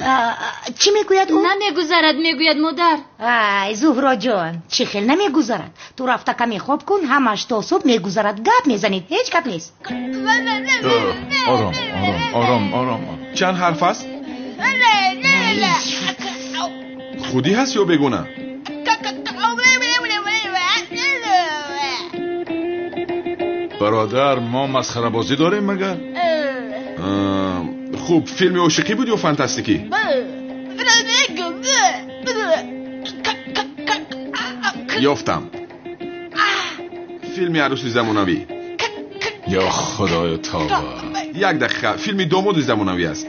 Чӣ мегӯяд ӯ? Намегузарад, мегӯяд модар. Ай, Зуҳроҷон, чӣ хел намегузарад? Ту рафта каме хоб кун, ҳамааш то субҳ мегузарад. Гап мезанед, ҳеҷ гап нест. Ором, ором, ором, ором. Чанд ҳарф аст? Худӣ ҳаст ё бегуна? Бародар, мо масхарабозӣ дорем магар? Хуб, филми ошиқӣ буд ё фантастикӣ? Ёфтам. Филми арӯси замонавӣ. Ё худоё, тавба! Як дақиқа, филми домоди замонавӣ аст.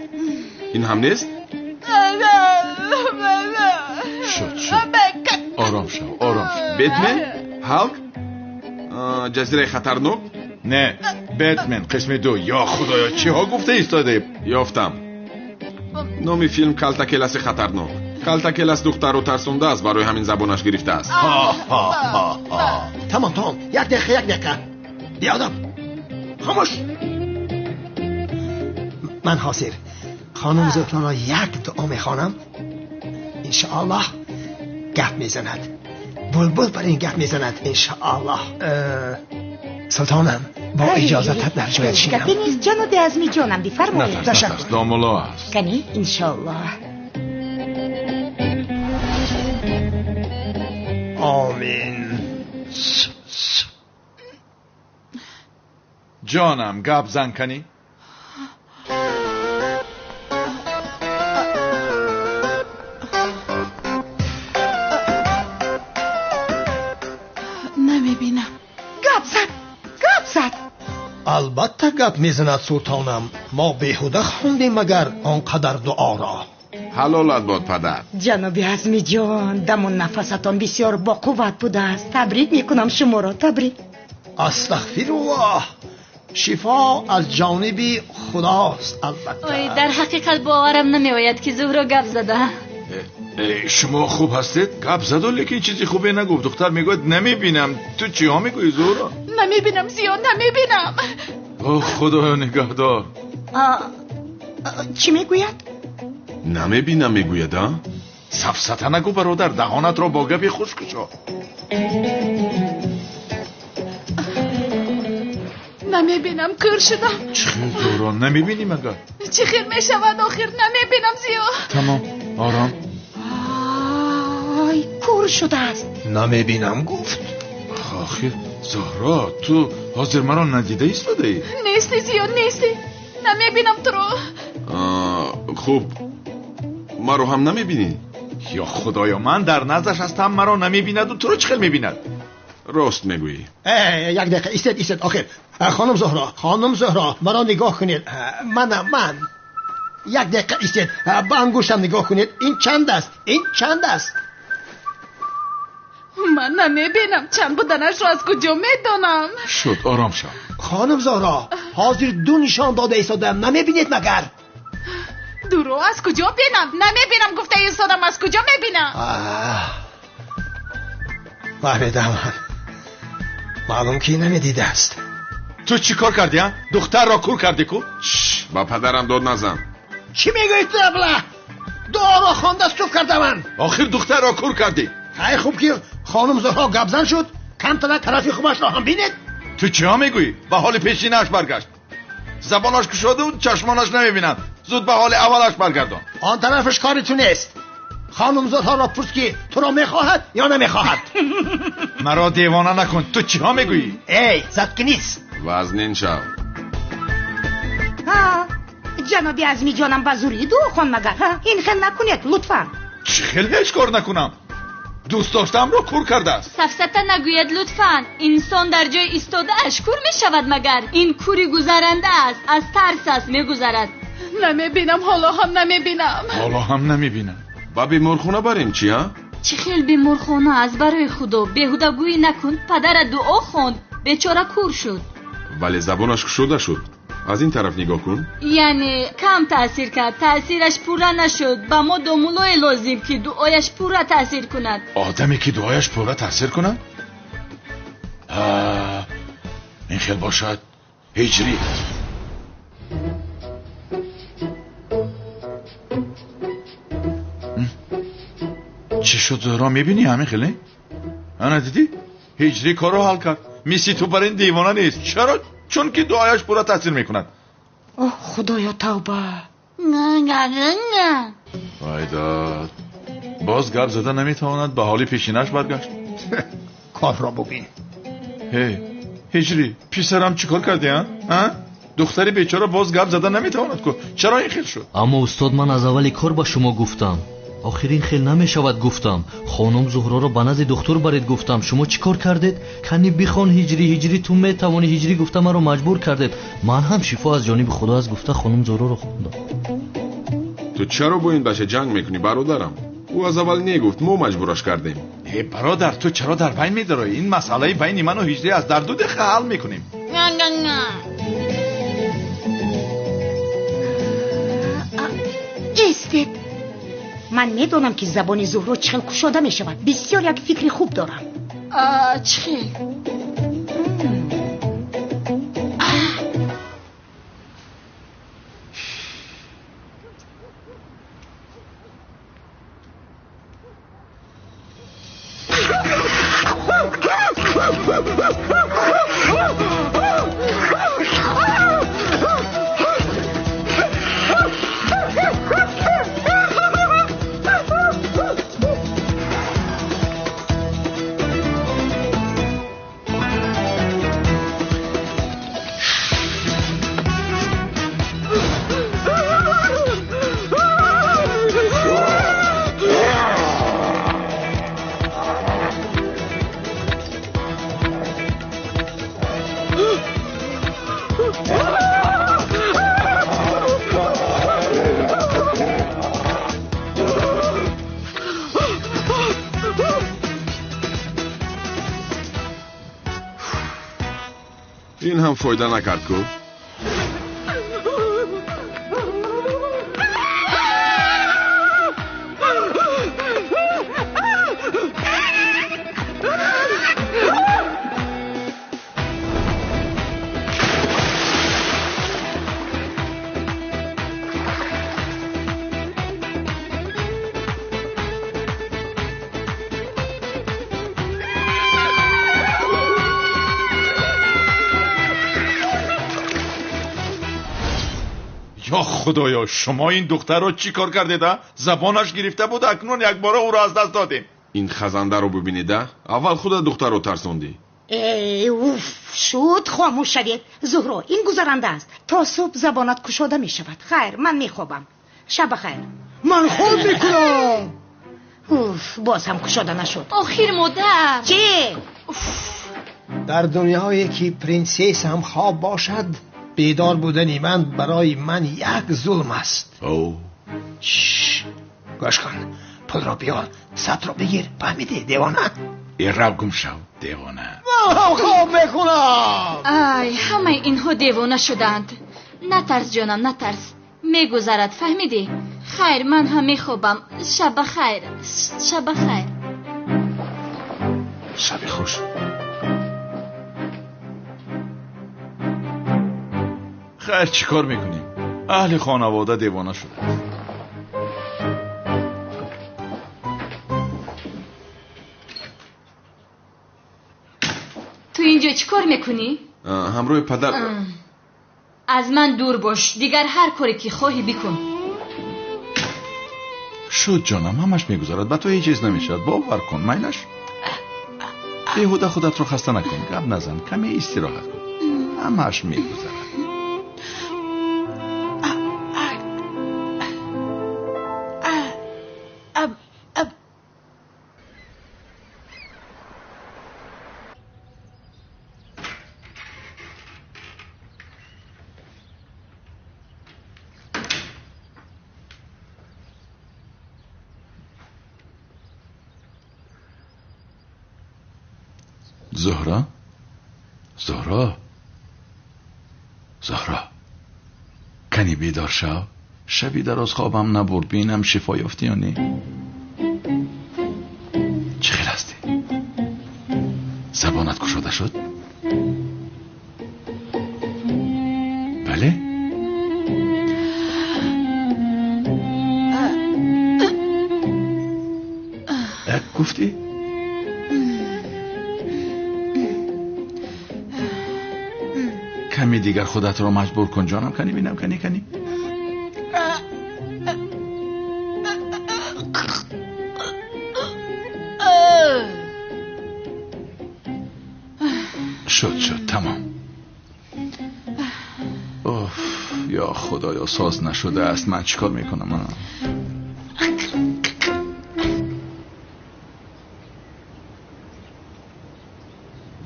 Ин ҳам нест? Шуд, шуд. Ором шав, ором шав. Бетмен? Ҳалк? Ҷазираи хатарнок? Не, Бетмен қисми ду. Ё худоё, чиҳо гуфта истодаем? Ёфтам. Номи филм Калтакеласи хатарнок. Калтакелас духтарро тарсондааст, барои ҳамин забонаш гирифтааст. Тамом, тамом, як дақиқа, як дақиқа. Биёдам, хомӯш. Ман ҳозир хонум Зуҳроро як дуо мехонам, иншоаллоҳ гап мезанад. Булбул бар ин гап мезанад, иншоаллоҳ. Султонам, бо иҷозатат дар ҷоят шинам. Гапе нест, ҷаноби Азми ҷонам, бифармоед. Натарс, домулло аст. Кани, иншоаллоҳ. Омин. Ҷонам, гап зан, кани. Албатта гап мезанад султонам. Мо беҳуда хондем магар он қадар дуоро. Ҳалолат бод падар. Ҷаноби Азмиҷон, даму нафасатон бисёр боқувват будааст. Табрик мекунам шуморо, табрик. Астағфируллоҳ. Шифо аз ҷониби Худост албатта. Ой, дар ҳақиқат боварам намеояд ки Зуҳро гап зада. Шумо хуб ҳастед? Гап заду, лекин чизи хубе нагуфт. Духтар мегӯяд намебинам. Ту чиҳо мегӯӣ Зуҳро? Намебинам Зиё, намебинам. О, Худоё нигаҳдор. Чӣ мегӯяд? Намебинам мегӯяд, а? Сафсата нагӯ бародар, даҳонатро бо гапи хуш кушо. Намебинам, кӯр шудам. Чӣ хел Зуҳро, намебинӣ магар? Чӣ хел мешавад охир, намебинам Зиё. Тамом, ором. Ай, кӯр шудааст. Намебинам гуфт. Охир Зуҳро, ту ҳозир маро надида истодаӣ? Нестӣ Зиё, нестӣ. Намебинам туро. Хуб, маро ҳам намебинӣ? Ё Худоё, ман дар наздаш ҳастам, маро намебинаду туро чӣ хел мебинад? Рост мегӯӣ. Як дақиқа истед, истед. Охир хонум Зуҳро, хонум Зуҳро, маро нигоҳ кунед. Манам, ман. Як дақиқа истед, ба ангуштам нигоҳ кунед. Ин чанд аст? Ин чанд аст? Ман намебинам, чанд буданашро аз куҷо медонам? Шуд, ором шав. Хонум Зуҳро, ҳозир ду нишон дода истодаам, намебинед магар? Дуро аз куҷо бинам? Намебинам гуфта истодам, аз куҷо мебинам? Фаҳмидам. Маълум ки намедидааст. Ту чӣ кор кардӣ, а? Духтарро кӯр кардӣ ку? Ба падарам дод назан. Чӣ мегӯӣ ту, абла? Дуоро хонда суф кардаман. Охир духтарро кӯр кардӣ. Хай, хуб ки хонум Зуҳро гапзан шуд, камтара тарафи хубашро ҳам бинед. Ту чиҳо мегӯӣ? Ба ҳоли пешинааш баргашт. Забонаш кушоду чашмонаш намебинанд. Зуд ба ҳоли аввалаш баргардон. Он тарафаш кори ту нест. Хонум Зуҳроро пурс ки туро мехоҳад ё намехоҳад. Маро девона накун. Ту чиҳо мегӯӣ? Эй, заткнись. Вазнин шав. Ҷаноби Азмиҷонам ба зӯрӣ дуо хон магар? Ин хел накунед лутфан. Чӣ хел ҳеҷ кор накунам? Дӯст доштаамро кӯр кардааст. Сафсата нагӯяд лутфан. Инсон дар ҷои истодааш кӯр мешавад магар? Ин кӯри гузаранда аст, аз тарс аст мегузарад. Намебинам, ҳоло ҳам намебинам. Ҳоло ҳам намебинам. Ба беморхона барем чи, а? Чӣ хел беморхона аст барои Худо? Беҳудагӯӣ накун. Падарат дуо хонд, бечора кӯр шуд. Вале забонаш кушода шуд. Аз ин тараф нигоҳ кун. Яъне кам таъсир кард, таъсираш пурра нашуд. Ба мо домулое лозим ки дуояш пурра таъсир кунад. Одаме ки дуояш пурра таъсир кунад? Ин хел бошад ҳиҷрӣ. Чӣ шуд Зуҳро, мебинӣ ҳамин хеле? Ана дидӣ? Ҳиҷрӣ корро ҳал кард. Мисли ту бар ин девона нест. Чаро? Чунки дуояш пурра таъсир мекунад. Оҳ, Худоё, тавба. Вай дод, боз гап зада наметавонад, ба ҳоли пешинаш баргашт. Корро бубин. Ҳей, ҳиҷрӣ, писарам чӣ кор кардӣ, а? Духтари бечора боз гап зада наметавонад ку. Чаро ин хел шуд? Аммо устод, ман аз аввали кор ба шумо гуфтам. Охир ин хел намешавад гуфтам. Хонум Зуҳроро ба назди духтур баред гуфтам. Шумо чӣ кор кардед? Кани бихон ҳиҷрӣ, ҳиҷрӣ ту метавонӣ, ҳиҷрӣ гуфта маро маҷбур кардед. Ман ҳам шифо аз ҷониби Худо аст гуфта хонум Зуҳроро хондам. Ту чаро бо ин бача ҷанг мекунӣ бародарам? Ӯ аз аввал негуфт, мо маҷбураш кардем. Э бародар, ту чаро дар байн медароӣ? Ин масъалаи байни ману ҳиҷрӣ аст, дар ду дақиқа ҳал мекунем. Истед. Ман медонам ки забони Зуҳро чӣ хел кушода мешавад. Бисёр як фикри хуб дорам. Чӣ хел? Ин ҳам фоида накард ку. Ё худоё, шумо ин духтарро чӣ кор кардед, а? Забонаш гирифта буд, акнун якбора ӯро аз даст додем. Ин хазандаро бибинед, а? Аввал худа духтарро тарсондӣ. Э, уф, шуд, хомӯш шавед. Зуҳро, ин гузаранда аст. То субҳ забонат кушода мешавад. Хайр, ман мехобам. Шаб бахайр. Ман хоб мекунам. Уф, боз ҳам кушода нашуд. Охир модар. Чӣ? Дар дунёе ки принсесса ҳам хоб бошад, бедор будани ман барои ман як зулм аст. Гӯш кун, пулро биёр, сатро бигир, фаҳмидӣ, девона? Э, рав гум шав, девона. Ман ҳам хоб мекунам. Ай, ҳамаи инҳо девона шудаанд. Натарс, ҷонам, натарс, мегузарад, фаҳмидӣ? Хайр, ман ҳам мехобам. Шаб бахайр, шаб бахайр. Шаби хуш. Хайр, чӣ кор мекунем? Аҳли хонавода девона шудааст. Ту инҷо чӣ кор мекунӣ? Ҳамроҳи падар. Аз ман дур бош, дигар ҳар коре ки хоҳӣ бикун. Шуд, ҷонам, ҳамаш мегузарад, ба ту ҳеҷ чиз намешавад, бовар кун, майлаш. Беҳуда худатро хаста накун, гап назан, каме истироҳат кун, ҳамаш мегузарад. Зуҳро, Зуҳро, Зуҳро, кани бедор шав. Шаби дароз хобам набурд, бинам шифо ёфтӣ ё не. Чӣ хел ҳастӣ? Забонат кушода шуд? Бале? Гуфтӣ? Ками дигар худатро маҷбур кун, ҷонам, кани бинам, кани, кани. Шуд, шуд, тамом. Уф, ё худоё, соз нашудааст, ман чӣ кор мекунам?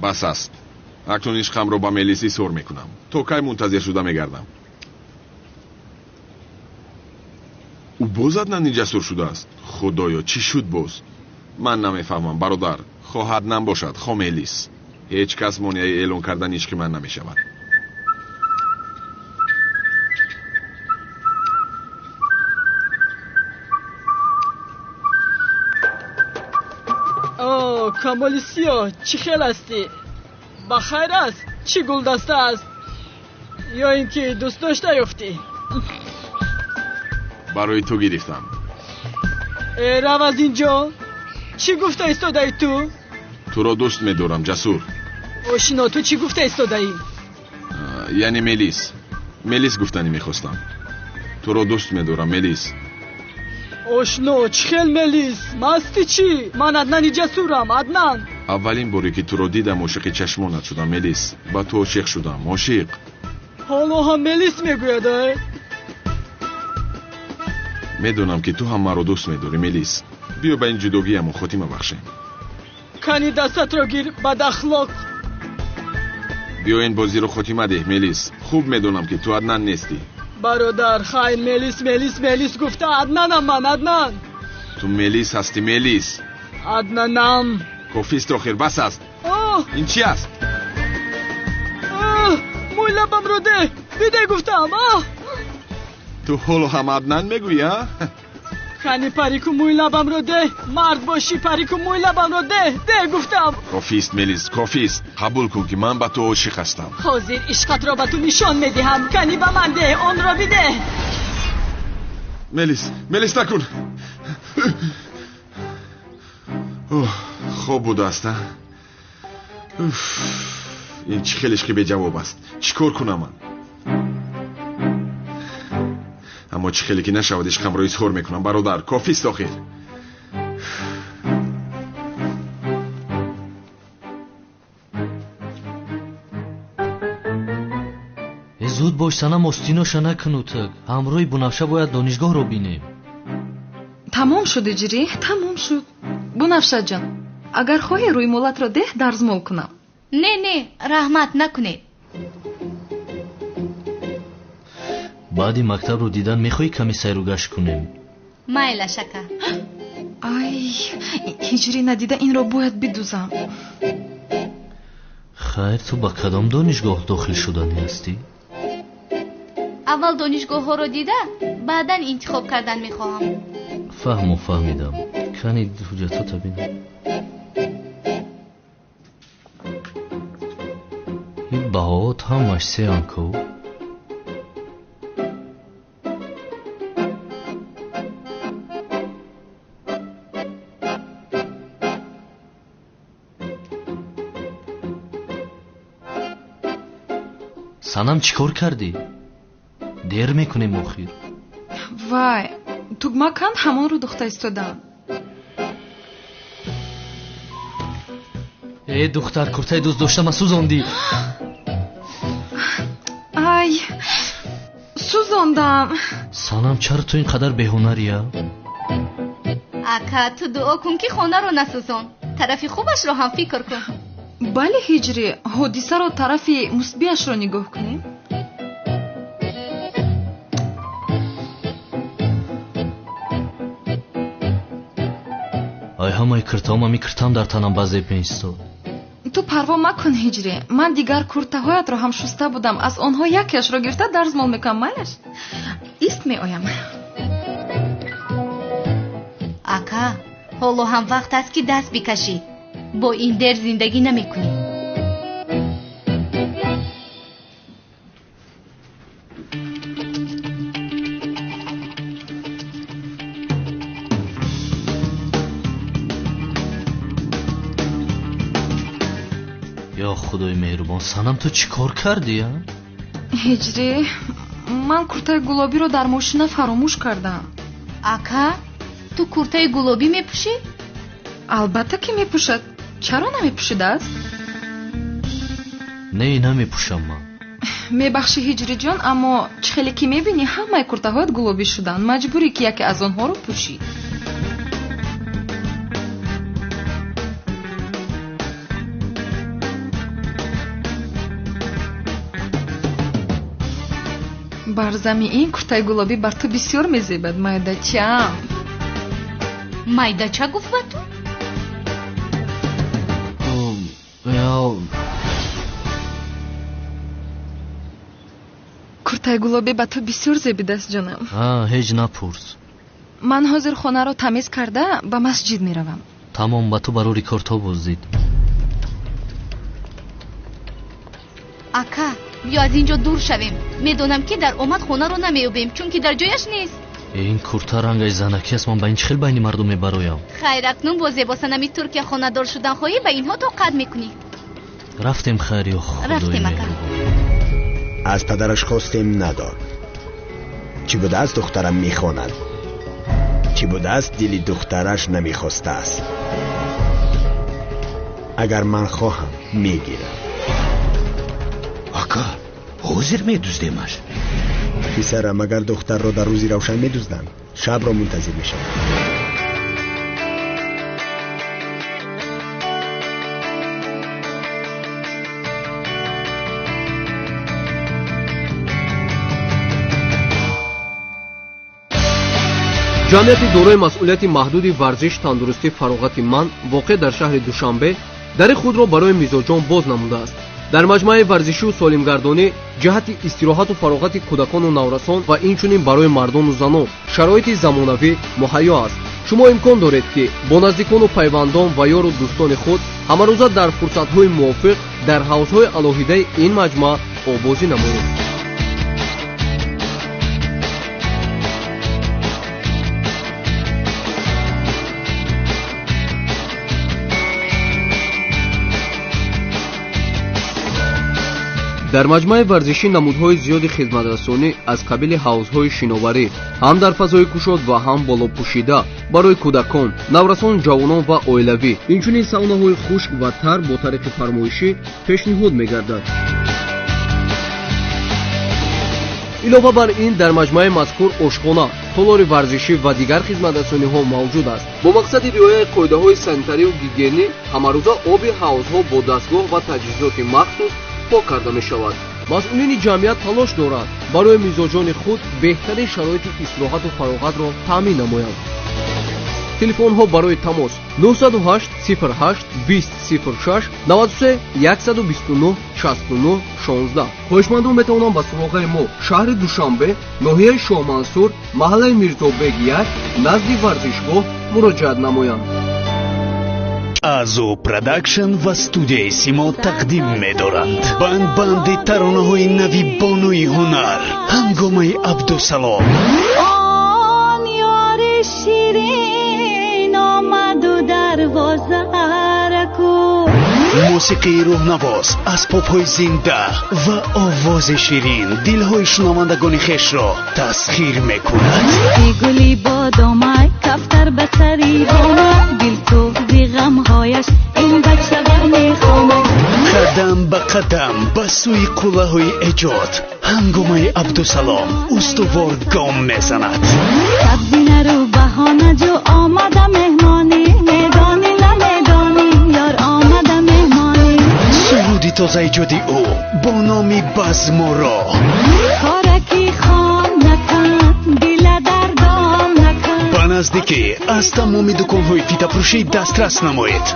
Бас аст. Акнун ишқамро ба Мелис изҳор мекунам. То кай мунтазир шуда мегардам? Ӯ боз Аднани ҷасур шудааст. Худоё, чӣ шуд боз? Ман намефаҳмам, бародар. Хоҳ Аднан бошад, хоҳ Мелис, ҳеҷ кас монеаи эълон кардани ишқи ман намешавад. О, Камоли сиёҳ, чӣ хел ҳастӣ? Ба хайр аст? Чӣ гулдаста аст? Ё ин ки дӯстдошта ёфтӣ? Барои ту гирифтам. Э, рав аз ин ҷо. Чӣ гуфта истодаӣ ту? Туро дӯст медорам, Ҷасур. Ошино, ту чӣ гуфта истодаӣ? Яъне Мелис, Мелис гуфтанӣ мехостам. Туро дӯст медорам, Мелис. Ошно, чӣ хел Мелис? Масти чӣ? Ман Аднани Ҷасурам, Аднан. Аввалин боре ки туро дидам, ошиқи чашмонат шудам, Мелис. Ба ту ошиқ шудам, ошиқ. Ҳоло ҳам Мелис мегӯяд, э? Медонам, ки ту ҳам маро дӯст медорӣ, Мелис. Биё, ба ин ҷудогиямон хотима бахшем. Кани дастатро гир, бадахлоқ. Биё, ин бозиро хотима деҳ, Мелис. Хуб медонам, ки ту Аднан нестӣ. Бародар, хайр, Мелис, Мелис, Мелис гуфта, Аднанам ман, Аднан. Ту Мелис ҳастӣ, Мелис. Аднанам. Кофист, охир бас аст. Ин чӣ аст? Мӯи лабамро деҳ, бидеҳ гуфтам. Ту ҳоло ҳам Аднан мегӯӣ, а? Кани парику мӯи лабамро деҳ, мард бошӣ, парику мӯи лабамро деҳ, деҳ гуфтам. Кофист, Мелис, кофист. Қабул кун ки ман ба ту ошиқ ҳастам. Ҳозир ишқатро ба ту нишон медиҳам. Кани ба ман деҳ, онро бидеҳ. Мелис, Мелис, накун. Хоб будааст, а? Ин чӣ хел ишқи беҷавоб аст? Чӣ кор кунам ман? Аммо чӣ хеле ки нашавад, ишқамро изҳор мекунам, бародар. Кофист охир. Зуд бош санам, остиноша накунутак. Ҳамроҳи Бунафша бояд донишгоҳро бинем. Тамом шуд, Иҷрӣ, тамом шуд. Бунафшаҷон, агар хоҳӣ рӯймолатро деҳ, дарзмол кунам. Не, не, раҳмат, накунед. Баъди мактабро дидан мехоҳӣ каме сайру гашт кунем? Майлаш, ака. Ай, ҳиҷрӣ надида инро бояд бидузам. Хайр, ту ба кадом донишгоҳ дохил шуданӣ ҳастӣ? Аввал донишгоҳҳоро дида, баъдан интихоб кардан мехоҳам. Фаҳму, фаҳмидам. Кани ҳуҷҷатҳота бинам. Ин баҳоот ҳамаш сеан ку? Санам, чӣ кор кардӣ? Дер мекунем охир. Вай, тугма канд, ҳамонро духта истодам. Э, духтар, куртаи дӯст доштама сӯзондӣ. Ай, сӯзондам. Санам, чаро ту ин қадар беҳунария? Ака, ту дуо кун, ки хонаро насӯзон. Тарафи хубашро ҳам фикр кун. Бале, ҳиҷрӣ, ҳодисаро тарафи мусбиашро нигоҳ кунем. Ай, ҳамаи киртаом ами киртам дар танам ба зеб меистод. Ту парво макун, ҳиҷрӣ, ман дигар куртаҳоятро ҳам шуста будам. Аз онҳо якеашро гирифта дарзмол мекунам, майлаш? Ист, меоям. Ака, ҳоло ҳам вақт аст, ки даст бикашӣ. Бо ин дер зиндагӣ намекунӣ. Ё худои меҳрубон, санам, ту чӣ кор кардӣ, а? Ҳиҷрӣ, ман куртаи гулобиро дар мошина фаромӯш кардам. Ака, ту куртаи гулобӣ мепӯшӣ? Албатта ки мепӯшад. Чаро намепӯшидааст? Не, намепӯшам ман. Мебахшӣ, ҳиҷриҷон, аммо чӣ хеле ки мебинӣ, ҳамаи куртаҳоят гулобӣ шуданд. Маҷбурӣ ки яке аз онҳоро пӯшӣ. Бар зами ин куртаи гулобӣ бар ту бисёр мезебад, майдачаам. Майдача гуфт ба ту? Куртаи гулобӣ ба ту бисёр зебидааст, ҷонам. Ҳеҷ напурс. Ман ҳозир хонаро тамиз карда ба масҷид меравам. Тамом, ба ту барори корто боздид. Ака, биё аз ин ҷо дур шавем. Медонам, ки дар омад хонаро намеёбем, чунки дар ҷояш нест. Ин курта рангаш занакӣ аст, ман ба ин чӣ хел байни мардум мебароям? Хайр, акнун бо зебосанами Туркия хонадор шудан хоҳӣ, ба инҳо тоқат мекунӣ. Рафтем, хайр, ё худои Рафтем, ака. Аз падараш хостем, надод. Чӣ будааст, духтарам мехонад. Чӣ будааст, дили духтараш намехостааст. Агар ман хоҳам, мегирам. Ака, ҳозир медуздемаш. Писарам, агар духтарро дар рӯзи равшан медузданд, шабро мунтазир мешаванд. Ҷамъияти дорои масъулияти маҳдуди варзиш, тандурустӣ, фароғати ман воқеъ дар шаҳри Душанбе дари худро барои мизоҷон боз намудааст. Дар маҷмӯаи варзишию солимгардонӣ ҷиҳати истироҳату фароғати кӯдакону наврасон ва инчунин барои мардону занон шароити замонавӣ муҳайё аст. Шумо имкон доред, ки бо наздикону пайвандон ва ёру дӯстони худ ҳамарӯза дар фурсатҳои мувофиқ дар ҳавзҳои алоҳидаи ин маҷмӯа обозӣ намоед. Дар маҷмӯаи варзишӣ намудҳои зиёди хизматрасонӣ аз қабили ҳавзҳои шиноварӣ ҳам дар фазои кушод ва ҳам болопӯшида барои кӯдакон, наврасон, ҷавонон ва оилавӣ, инчунин саунаҳои хушк ва тар бо тариқи фармоишӣ пешниҳод мегардад. Илова бар ин, дар маҷмӯаи мазкур ошхона, толори варзишӣ ва дигар хизматрасониҳо мавҷуд аст. Бо мақсади риояи қоидаҳои санитарию гигиенӣ ҳамарӯза оби ҳавзҳо бо дастгоҳ ва таҷҳизоти махсус пок карда мешавад. Масъулини ҷамъият талош доранд барои мизоҷони худ беҳтарин шароити истироҳату фароғатро таъмин намоянд. Телефонҳо барои тамос 908 08 20 06 93 129 69 16. Хоҳишмандон метавонанд ба суроғаи мо шаҳри Душанбе, ноҳияи Шоҳмансур, маҳаллаи Мирзобег 1, назди варзишгоҳ муроҷиат намоянд. Азу Продакшн ва студияи Симо тақдим медоранд банд-банди таронаҳои нави бонуи ҳунар Ҳангомаи Абдусалом. Он ёри ширин омаду дарвозара кӯ. Мусиқии рӯҳнавоз, асбобҳои зинда ва овози ширин дилҳои шунавандагони хешро тасхир мекунад. Гули бодомай, кафтар ба сари бомай, дилсӯзи ғамҳояш ин бача бармехонад. Қадам ба қадам ба сӯи қуллаҳои эҷод Ҳангомаи Абдусалом устувор гом мезанад. Сабзинару баҳона ҷӯ омада меҳмонӣ, медонӣ намедонӣ, ёр омада меҳмонӣ. Суруди тозаэҷоди ӯ бо номи Базморо. Кораки хон накан, дила дардон накан. Ба наздикӣ аз тамоми дуконҳои фитафурӯшӣ дастрас намоед.